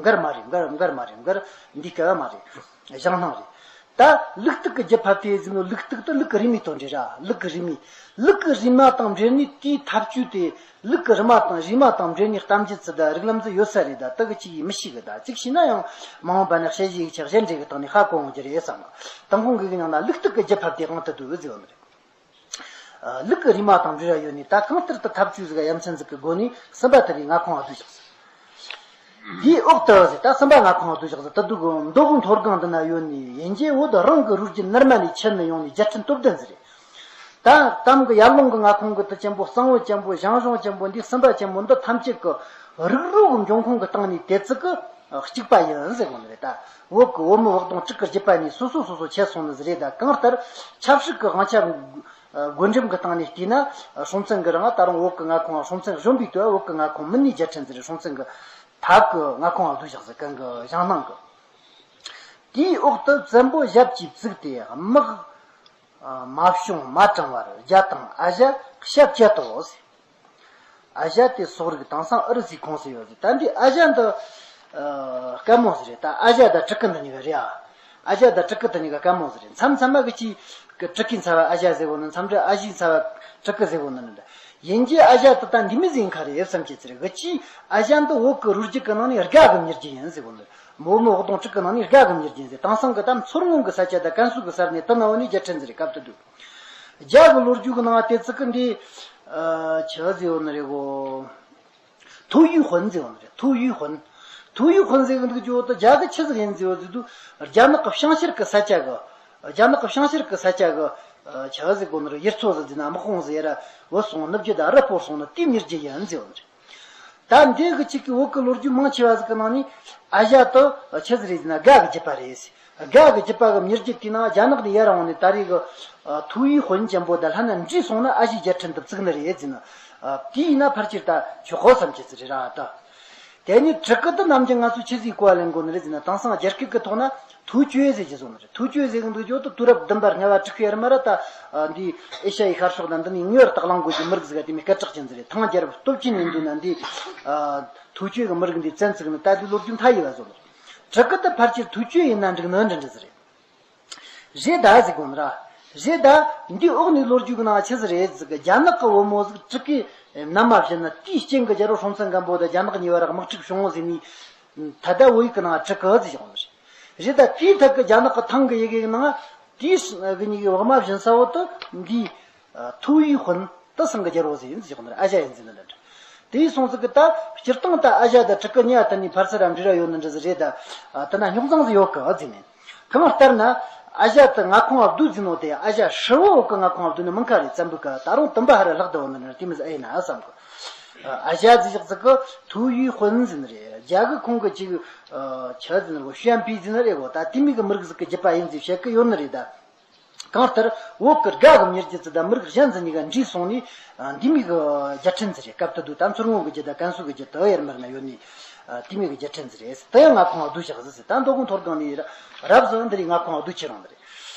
འགལ་མ་རེད། འགལ་འགལ་མ་རེད། འགལ་འདི་སྐལ་བ་མ་རེད། ཞང་སྣང་རེད། ད་ལུག་སྟག་གི་རྒྱུད་ཕབ་སྟེ་ཟེར་ནོ་ལུག་སྟག་དེ་ལུག་གི་རུས་མའི་དོན་རེད་ར། ལུག་གི་རུས་མའི། ལུག་གི་རུས་མ་དང་འབྲེལ་ནས་དེའི་ཐབས་བྱུས་དེ། ལུག་གི་རུས་མ་དང་རུས་མ་དང་འབྲེལ་ནས་གཏམ་རྒྱུད་ཚུལ་དང་རིགས་ལམ་ཚུལ་ཡོད་ས་རེད། ད་དེ་གི་ཅིག་ཡིན་མི་ཤེས་གི། ད་ཅིག་ཤེས་ན་ཡང་མ་འོངས་པ་ན་དཔྱད་གཞི་ཡིག་ཆ་གཞན་འདྲ་གི་སྟེང་ནས་ཧ་གོ་འོང་རྒྱུ་རེད་བསམ་གི། ཏུན་ཧོང་གི་ཡིག་རྙིང་ན་ལུག་སྟག་གི་རྒྱུད་ཕབ་སྟེ་དབང་དུ་བསྡུས་ཟེར་བ་ནི་རེད། ལུག་གི་རུས་མ་དང་འབྲེལ་བ་ཡོད་ནས་ད་གང་ལྟར་དུ་ཐབས་བྱུས་ཟིག་ཡ་མཚན་ཟིག་གི་སྒོ་ནས་སྲིན་པོ་དེ་རིགས་མངའ་ཁོངས་ལ་བསྡུས་བཞག་ཟེར། དེའི་འོག་ཏུ་ཟེར། ད་སྲིན་པོ་མངའ་ཁོངས་ལ་བསྡུས་བཞག་ཟེར། ད་དུ་གི་མདོ་དབུས་མཐོ་སྒང་འདི་ན་ཡོད་ནས་ཡན་ཆད་བོད་རང་གི་རུས་རྒྱུད་ནར་མ་ནས་ཁྱེར་ནས་ཡོང་ནས་རྒྱལ་ཕྲན་སྟོབས་ལྡན་ཟིག་རེད། ད་གཏམ་གི་ཡར་ཀླུང་གི་མངའ་ཁོངས་གི་དུ་ཅན་པོ་གཙང་བོ་ཅན་པོ་ཞང་ཞུང་ཅན་པོ་འདི་སྲིན་པོ་ཅན་པོ་འདི་ཐམས་ཅད་ཀྱི་རིགས་རུས་ཀྱི་འབྱུང་ཁུངས་ཀྱི་སྟེང་ནས་དེ་ཙི་གི་གཅིག་པ་ཡིན་ཟེར་གོ་ནི་རེད། ད་བོད་ཀྱི་བོད་མི་བག་དང་དྲུག་གི་རྒྱུད་པ་ནས་སོ་སོ་སོ་སོ་ཁྱེར་སོང་ནི་ཟིག་རེད། ད་གང་ལྟར་ཆབ་སྲིད་ཀྱི་དབང་ཆ་བགོ་འགྲེམས་ཀྱི་སྟེང་ནས་བལྟས་ན་སྲོང་བཙན་གྱི་རིང་ད་རུང་བོད་ཀྱི་མངའ་ཁོངས། སྲོང་བཙན་གཞོན་པའི་དུས་བོད་ཀྱི་མངའ་ཁོངས་མི་སྣའི་རྒྱལ་ཕྲན་ཟིག་རེད། སྲོང་བཙན་གྱི་ཐབ་ཀྱི་མངའ་ཁོངས་ལ་བསྡུས་བཞག་ཟིག་གན་གི་ཞང་སྣང་གི། དེའི་འོག་ཏུ་བཙན་པོ་ཞབས་ཀྱིས་བཙུགས་ཏེ་དམག་མ་བྱུང་མ་དྲངས་བར་རྒྱ་དང་ཨ་ཞ་ཤ་བཅད་དོ་ཟེར། ཨ་ཞ་དེ་སོག་རིགས་དེང་སང་ཨུ་རུ་སུའི་ཁོངས་སུ་ཡོད་ཟེར། ད་འདི་ཨ་ཞ་འདི་ཨ་དཀར་མོ་ཟིག་རེད། ད་ཨ་ཞ་དང་སྤྲུལ་སྐུ་འདི་གཉིས་ཀ་རེད་ཨ། ཨ་ཞ་དང་སྤྲུལ་སྐུ་འདི་གཉིས་ཀ་དཀར་མོ་ཟིག་རེད། མཚམས་མཚམས་མ་གི་ཅིག་གི་སྤྲུལ་སྐུའི་ཚབ་པ་ཨ་ཞ་ཟེར་གོ་ནི། མཚམས་རེ་ཨ་ཞའི་ཚབ་པ་སྤྲུལ་སྐུ་ཟེར་གོ་ནི་འདྲ། ཡིན་གྱི་ཨ་ཞ་དེ་ད་འདི་མི་ཟིག་ཡིན་ཁ་རེད་བསམ་གྱི་ཚེ་རེད། གི་ཅི་ཨ་ཞ་འདི་བོད་གི་རུས་རྒྱུད་གི་ནང་ནས་སྒ་གི་མྱི་རྒྱུད་ཡིན་ཟེར་གོ་ནི། མོ་མོ་འོག་དོང་དྲུག་གི་ནང་ནས་སྒ་གི་མྱི་རྒྱུད་ཡིན་ཟེར། དེང་སང་གི་ད་མཚོ་སྔོན་གི་ས་ཆ་དང་ཀན་སུའུ་གི་ས་ནས་དེ་ན་བོ་ནས་རྒྱལ་ཕྲན་ཟིག་རེད། སྐབས་དེ་དུས་རྒྱ་གི་ལོ་རྒྱུས་གི་ནང་དེ་ཚིག་གི་འདི་ཨ་ཆི་ཟེར་ཡོད་ནི་རེད་གོ། 吐谷浑ཟེར་བ་ནི་རེད། 吐谷浑。 吐谷浑ཟེར་གི་འདུག་ཅོ་ད་རྒྱ་གི་ཆི་ཟིག་ཡིན་ཟེར་བ་ཟེར་དུས། རྒྱ་ནག་གི་བྱང་ཤར་གི་ས་ཆ་གི་རྒྱ་ནག་གི་བྱང་ཤར་གི་ས་ཆ་གི་ཆི་ཟེར་གོ་ནི་རེད། ཡུལ་ཚོ་ཟིག་ཟེར་ན་དམག་དཔུང་ཟིག་ཡ་ར་བུད་སོང་ནུབ་རྒྱུད་ད་རི་སྤོར་སོང་ནི་དེའི་མྱི་རྒྱུད་ཡིན་ཟེར་བ་ནི་རེད། ད་འདི་གི་ཅིག་གི་བོད་གི་ལོ་རྒྱུས་མང་ཆེ་བ་ཟིག་གི་ནང་ནས་ཨ་ཞ་དེ་ཆི་ཟིག་རེད་ཟེར་ན་སྒ་གི་རྒྱུད་པ་རེད་ཟེར། སྒ་གི་རྒྱུད་པ་གི་མྱི་རྒྱུད་དེའི་ནང་རྒྱ་ནག་ནས་ཡར་འོང་ནས་ད་རེས་གི 吐谷浑 ཅན་པོ་དང་ལྷན་ན་འདྲེས་སོང་ན་ཨ་ཞེ་རྒྱལ་ཕྲན་དུ་བཙུགས་ནི་རེད་ཟེར་ན། དེ་ཡིན་ན་ཕལ་ཆེར་ད་ཆོག་གོ་བསམ་གྱི་ཚུལ་རེད་ར་ད། དེ་ནས་དྲུ་གུ་དེ་ནམ་རྒྱུན་ང་ཚོས་ཆི་ཟིག་གོ་བ་ལེན་དགོས་ནི་རེད་ཟེར་ན། དེང་སང་རྒྱ་སྐད་ཀྱི་ཐོག་ན་突厥ཟེར་གྱི་བཟོ་ནི་རེད། 突厥ཟེར་གི་འདུག་ཅོ་ད་དུས་རབས་བདུན་པ་ལྔ་བ་དྲུག་པའི་ཡར་མར་ད་འདི་ཨེ་ཤ་ཡའི་ཤར་ཕྱོགས་དང་འདི་ནས་ངེས་པར་དུ་གླེང་དགོས་ཀྱི་མི་རིགས་ཟིག་ག་དེ་མོ་སྐད་གྲགས་ཅན་ཟིག་རེད། ཐང་རྒྱལ་རབས་སྟོབས་ཆེན་ཡིན་དུས་ན་འདི་突厥གི་མི་རིགས་འདི་བཙན་བཙུགས་ནི་ད་འདི་ལོ་རྒྱུས་མཐའ་ཡས་པ་བཟོ་ནི་རེད། དྲུ་གུ་དེ་ཕལ་ཆེར་突厥ཡིན་ན་འགྲིག་ནི་འདྲ་འདྲ་ཟིག་རེད། རེད་ད་ཟེར་གོ་ནི་ར། རེད་ད། འདི་འོག་ནས་ལོ་རྒྱུས་ཀྱི་ནང་ཆི་ཟིག་རེད་ཟེར་གི། རྒྱ་ནག་གི་བུ་མོ་ཟིག་དྲུ་གུའི་མནའ་མ་བྱིན་ན་དེའི་རྐྱེན་གྱིས་རྒྱལ་པོ་སྲོང་བཙན་སྒམ་པོ་དང་རྒྱ་ནག་གཉིས་བར་དམག་འཁྲུག་བྱུང་ངོ་ཟེར་ནས། ད་ལྟ་བོད་ཡིག་གི་ནང་དྲུ་གུ་ཟེར་བྱུང་ནི་རེད། རེད་ད། དེའི་ཐད་ཀྱི་རྒྱ་ནག་གི་ཐང་གི་ཡི་གེ་གི་ནང་དེའི་གི་གཉིས་ཀྱི་བག་མ་བྱིན་ས་བོ་དེ་འདི། 吐谷浑 དེ་སང་གི་རྒྱལ་པོ་ཟིག་ཡིན་ཟེར་གོ་ནི་ར། ཨ་ཞ་ཡིན་ཟེར་ནི་འདྲ་འདྲ། དེའི་སོང་ཟིག་གི་ད་སྤྱིར་བཏང་ད་ཨ་ཞ་དང་དྲུ་གུ་གཉིས་ཀ་དེ་ནས་ཕར་ཚུར་ར་འབྲེལ་བ་ཡོད་ནི་འདྲ་ཟིག་རེད་ད། དེ་ན་རྙོག་འཛིང་ཟིག་ཡོད་གི་ཟེར་ནས། གང་ལྟར་ན་ཨ་ཞ་དེ་མངའ་ཁོངས་བསྡུས་ཟིན་ནོ་དེ། ཨ་ཞ་ཧྲིལ་བོ་གི་མངའ་ཁོངས་བསྡུས་ནི་མིན་ཁ་རེད། བཙན་པོའི་སྐབས་ད་རུང་དུམ་པ་ཧ་ར་ལྷག་བསྡད་ཡོད་ནི་འདྲ་དེ་མོ་ཟིག་ཨེ་ཡིན་ན་བསམ་གི། ཨ་ཞ་ཟེར་ཞིག་ཟིག་གི 吐谷浑 ཟེར་ནི་རེད། རྒྱ་གི་ཁོང་གི་ཅིག་ཆི་ཟེར་ནི་རེད་གོ། 鲜卑 ཟེར་ནི་རེད་གོ། ད་དེ་མོ་གི་མི་རིགས་ཟིག་གི་རྒྱུད་པ་ཡིན་ཟེར་བཤད་གི་ཡོད་ནི་རེད་ད། གང་ལྟར་བོད་ཀྱི་སྒ་གི་མྱི་རྒྱུད་ཅིག་དང་མི་རིགས་གཞན་ཟིག་གཉིས་ཀ་འདྲེས་སོང་ནས། ཨ་འདི་མོ་གི་རྒྱལ་ཕྲན་ཟིག་རེད། སྐབས་དེ་དུས་ད་མཚོ་སྔོན་གྱི་རྒྱུད་དང་ཀན་སུའུ་གི་རྒྱུད་དེ་ཡར་མར་ན་ཡོད་ནི། ཨ་དེ་མོ་གི་རྒྱལ་ཕྲན་ཟིག་རེད། དེ་ཡང་མངའ་ཁོངས་བསྡུས་བཞག་ཟིག་ཟེར། ད་མདོ་དགོང་ཐོར་སྒང་ནས་རབ་ཟིན་འདི་རེད། མངའ་ཁོངས་བསྡུས་ཁྱེར་རང་འདི་རེད།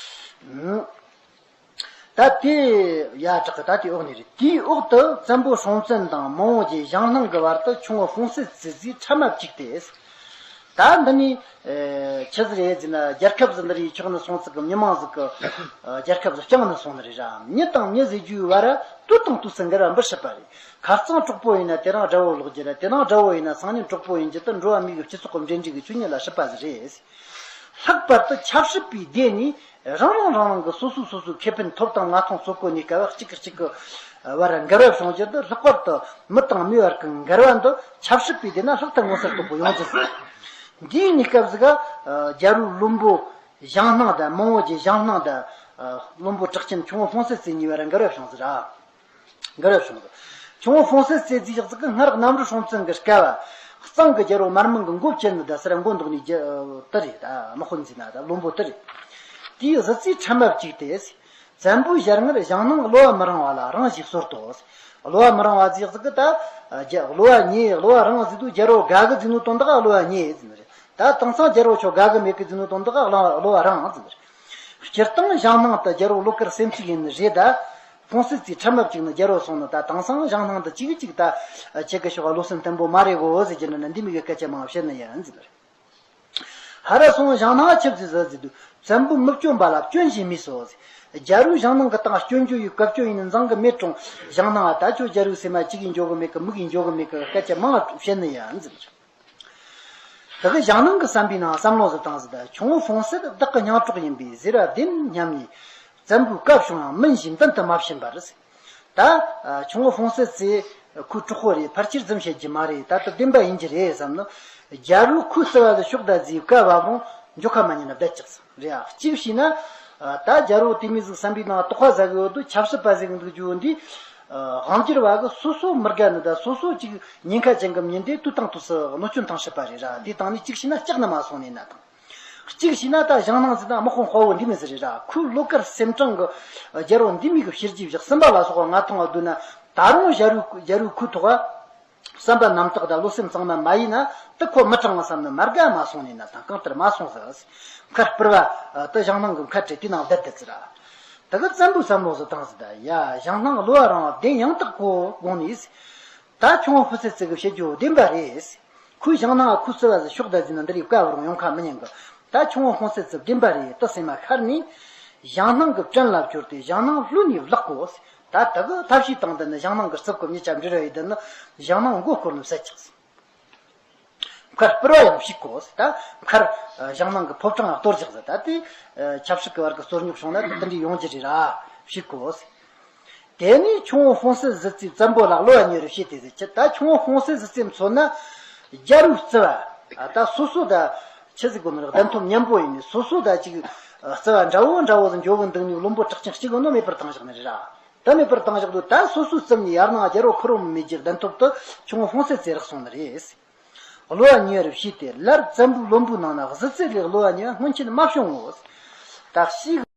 ཨང་། ད་དེ་ཡ་དྲག་གི་ད་དེ་འོག་ནས་རེད། དེའི་འོག་ཏུ་བཙན་པོ་སྲོང་བཙན་དང་མང་བོ་རྗེ་ཞང་སྣང་གི་བར་དུ་ཁྱུང་པོ་ཧྥོང་སེ་ཙི་ཟིག་འཕྲལ་མ་བཅུག་སྟེ། ད་འདི་ནི་ཨེ་ཆི་ཟིག་རེད་ཟེར་ན། རྒྱལ་ཁབ་ཟིག་འདི་རིགས་ཆོག་ནི་སོང་ཙིག་གི། མི་མང་ཟིག་གི་ཨ་རྒྱལ་ཁབ་ཟིག་བསྐྱངས་ནི་སོང་ནི་རེད་ར། མྱི་དང་མྱི་ཟེར་རྒྱུའི་བར་དུས་དང་དུས་སུ་འགལ་བ་འབུ་སྲིད་པ་རེད། ཁ་རྩང་གྲོགས་པོ་ཡིན་ན་དེ་རིང་དགྲ་བོ་ལོག་རྒྱུ་ར། དེ་རིང་དགྲ་བོ་ཡིན་ན་སང་ཉིན་གྲོགས་པོ་ཡིན་རྒྱུ་དེ་འགྲོ་བ་མིའི་གི་སྤྱི་ཚོགས་ཀྱི་འབྲེལ་འདྲིས་ཀྱི་ཆོས་ཉིད་ལ་སྲིད་པ་ཟིག་རེད། ལྷག་པར་དུ་ཆབ་སྲིད་པའི་སྡེ་ནས་རང་རང་རང་རང་གི་སོ་སོ་སོ་སོའི་ཁེ་ཕན་ཐོབ་དང་མ་ཐོབ་རྩོད་གོ་ནས། སྐབས་གཅིག་གིས་གཅིག་གི་བར་འགལ་བ་བྱུང་རྒྱུ་དེ། ལྷག་པར་དུ་མི་དང་མི་བར་གྱི་འགལ་བ་འདི་ཆབ་སྲིད་པའི་སྡེ་ན་ལྷག་ཏུ་མངོན་གསལ་དོད་པོ་ཡོང་རྒྱུ་ཟིག་འདིའི་གནས་སྐབས་ཟིག་ག་རྒྱལ་པོ་བློན་པོ་ཞང་སྣང་དང་། མང་བོ་རྗེ་ཞང་སྣང་དང་། བློན་པོ་གྲགས་ཅན་ཁྱུང་པོ་ཧྥོང་སེ་ཙི་གཉིས་བར་འགལ་བ་བྱུང་ཟིག་ར། འགལ་བ་བྱུང་། ཁྱུང་པོ་ཧྥོང་སེ་ཙི་ཟིག་ཟིག་གི་སྔར་གནམ་རི་སྲོང་བཙན་གྱི་སྐབས་བ་གཙང་གི་རྒྱལ་པོ་དམར་མོ་གི་མགོ་བཅད་ནི་ད་ཟེར་མགོ་འདོགས་ནི་རྒྱུ་དེ་རེད། ད་དམག་དཔོན་ཟེར་ན་ད་བློན་པོ་དེ་རེད། དེའི་གཟི་རྩའི་ཕྲ་མ་གཅིག་སྟེ། བཙན་པོའི་ཞལ་སྔར་ཞང་སྣང་གློ་བ་མི་རིང་བ་ལ་རང་ཞིག་གསོལ་ཏོ། གློ་བ་མི་རིང་བ་ཟིག་ཟིག་གི་ད་རྒྱ་གློ་བ་ཉེ། གློ་བ་རིང་ཟིག་དུས་རྒྱལ་པོ་དགའ་གི་ཟིག་ནོ་དོན་དག་གློ་བ་ཉེ་ཟེར་ནི་རེད། ད་དེང་སང་རྒྱལ་པོ་ཁྱོད་དགའ་གི་མེད་གི་ཟེར་ནོ་དོན་དག་གློ་བ་རིང་ཟེར་ནི་རེད། སྤྱིར་བཏང་ཞང་སྣང་དེ་རྒྱལ་པོ་བློ་དཀར་སེམས་གཅིག་ཡིན་ནི་རེད་ད། ཧྥོང་སེ་ཙི་ཕྲ་མ་གཅིག་ནི་རྒྱལ་པོ་སོང་ནི། ད་དེང་སང་ཞང་སྣང་དེ་གཅིག་གཅིག་ད་ཁྱེད་ཀྱི་ཕྱོགས་བློ་སེམས་བརྟན་པོ་མ་རེད་གོ་ཟེར་གྱི་ནི་ན། འདི་མོ་གི་སྐད་ཆ་མང་བཤད་ནི་ཡིན་ཟེར་ནི་རེད། ཧ་ར་སོང་ཞང་སྣང་ཆི་ཟིག་ཟེར་ཟེར་དུས། བཙན་པོ་མི་སྐྱོན་པ་ལ་སྐྱོན་ཞིག་མེད་སོ་ཟེར། རྒྱལ་པོ་ཞང་སྣང་གི་སྟེང་སྐྱོན་བརྗོད་ཡོད་སྐབས་སྐྱོན་ཡིན་ནི་འཛིང་གི་མེད་རུང་། ཞང་སྣང་ད་ཁྱོད་རྒྱལ་པོའི་སེམས་མ་གཅིག་གིས་འཇོག་གི་མེད་གི། མིག་གིས་འཇོག་གི་མེད་གི། སྐད་ཆ་མང་བཤད་ནི་ཡིན་ཟེར་ནི་རེད། དེ་གི་ཞང་སྣང་གི་བསམ་པའི་ནང་བསམ་བློ་ཟིག་བཏང་ཟིག་ད་ཁྱུང་པོ་ཧྥོང་སེ་བདག་གི་སྙིང་གྲོགས་ཡིན་པས་ཟེར་བ་བདེན་སྙམ་ནས། བཙན་པོའི་བཀའ་བྱུང་ཡང་སྨིན་ཞིང་མདུན་དུ་མ་ཕྱིན་པར་ཟེར། ད་ཁྱུང་པོ་ཧྥོང་སེ་ཙི་ཁོའི་གྲོགས་པོ་རེད། ཕལ་ཆེར་རྫུན་བཤད་རྒྱུ་མ་རེད། ད་ལྟ་བདེན་པ་ཡིན་རྒྱུ་རེད་བསམ་ནི། རྒྱལ་པོས་ཁོའི་བརྩེ་བ་ཟིག་ཤོག་ད་ཟེར་བཀའ་བབས་རུང་འགྱོ་ཁ་མ་ཉན་ན་བསྡད་ཅིག་ཟེར་རེད་ཨ། གཅིག་བྱས་ན་ད་རྒྱལ་པོ་དེ་མོ་ཟིག་བསམ་པའི་ནང་དོགས་པ་ཟ་གི་ཡོད་དུས། ཆབ་སྲིད་པ་ཟིག་འདུག་རྒྱུ་འདི། དབང་སྒྱུར་བ་གི་སོ་སོ་མི་དགའ་ནི་ད་སོ་སོ་ཅིག་ཉེན་ཁ་ཅན་གི་མྱི་འདི་དུས་དང་དུས་སུ་གནོད་སྐྱོན་བཏང་སྲིད་པ་རེད་ར། དེ་དང་ནི་གཅིག་བྱས་ན་སྐྲག་ནི་མ་སོང་ནས་ན་དང་། གཅིག་བྱས་ན་ད་ཞང་སྣང་ཟེར་ན་དམག་དཔོན་དཔའ་བོ་འདི་མོ་ཟིག་རེད་ར། ཁོའི་བློ་དཀར་སེམས་དྲང་གི་རྒྱལ་པོ་འདི་མོ་གི་བྱས་རྗེས་བཞག་ཟིན་པ་ལ་སོགས་པ་ང་མཐོང་བ་དུས་ན། ད་རུང་རྒྱལ་པོ་རྒྱལ་པོ་ཁོའི་ཐོག་བསམ་པ་རྣམ་དག་དང་བློ་སེམས་གཙང་མ་མ་ཡིན་ན། དེ་ཁོ་མི་དྲང་བ་བསམ་ནི་མ་དགའ་མ་སོང་ནས་ན་དང་། གང་ལྟར་མ་སོང་ཟེར། ཁ་སྤུར་བ་དེ་ཞང་སྣང་གི་ཁ་བྲལ་དེ་ནང་བསྡད་དེ་ཟེར་ར། དེ་གི་བཙན་པོས་བསམ་བློ་ཟིག་བཏང་ཟིག་ད་ཡ་ཞང་སྣང་གློ་བ་རིང་བ་བདེན་ཡང་དག་གོ་དགོངས་ནས། ད་ཁྱུང་པོ་ཧྥོང་སེ་ཙི་གི་བཤད་རྒྱུ་བདེན་པ་རེད། ཁོས་ཞང་སྣང་ཁོའི་བརྩེ་བ་ཟིག་ཤོག་ད་ཟེར་ན་འདི་རིགས་བཀའ་བར་ཡོང་ཁ་མི་ཉན་གི། ད་ཁྱུང་པོ་ཧྥོང་སེ་ཙི་བདེན་པ་རེད། དེ་སེམས་མ་ཤར་ནས་ཞང་སྣང་གི་བྲན་ལ་བཅོལ་ཏེ་ཞང་སྣང་བློ་ནས་བརླག་གོ། ད་དེ་གི་ཐབས་ཤེས་དང་དེ་ནི་ཞིང་ནང་གི་རྩིབས་ཀྱི་མྱི་ཆ་འབྲི་ར་ཡི་དེ་ནི་ཞིང་ནང་མགོ་སྐོར་ནི་བསད་ཅིག་མཁར་སྤུར་བ་ཡང་ཕྱིས་གོ་ཟེར། ད་མཁར་ཞིང་ནང་གི་ཕོ་བྲང་གཏོར་རྒྱག་ཟེར། ད་དེ་ཆབ་སྲིད་ཀྱི་བར་གྱི་རྩོད་རྙོག་བྱུང་ན་དེ་འདྲའི་ཡོང་རྒྱུ་རེད་ར། ཕྱིས་གོ་ཟེར། དེ་ནས་ཁྱུང་པོ་ཧོང་སེ་གཟི་རྩེས་བཙན་པོ་ལ་གློ་བ་ཉེ་རུ་བྱས་ཏེ་ཟེར་ཆེ། ད་ཁྱུང་པོ་ཧོང་སེ་གཟི་རྩེས་མཚོན་ན་རྒྱལ་པོའི་རྩིབས་པ་ད་སོ་སོ་ད་ཆི་ཟིག་གོ་ནི་རེད། གདན་ཐོབ་མཉམ་པོ་ཡིན་ནི་སོ་སོ་ད་ཅིག་རྩིབས་པ་འདྲ་བོ་འདྲ་བོ་ཟིག་འཇོག་གི་འདུག་ནི་བློན་པོ་གྲགས་ཅན་གཅིག་གི་ནོ་མེད་པར་བཏང་བཞག་ནི་རེད་ར། ད་མེད་པར་བཏང་བཞག་འདུག་ད་སོ་སོའི་རྩིབས་ནས་ཡར་ནང་རྒྱལ་པོ་ཁུ་རོ་མི་མེད་ཀྱི་གདན་ཐོབ་ཏུ་ཁྱུང་པོ་ཧོང་སེ་རྩེ་རག་སོང་ནི་རེད། གློ་བ་ཉེ་རུ་བྱས་ཏེ་སླར་བཙན་པོའི་བློན་པོའི་ནང་ན་གཟི་རྩེ་ལས་གློ་བ་ཉེ་བ་སྔོན་ཆད་མ་བྱུང་ངོ་། ད་ཤིག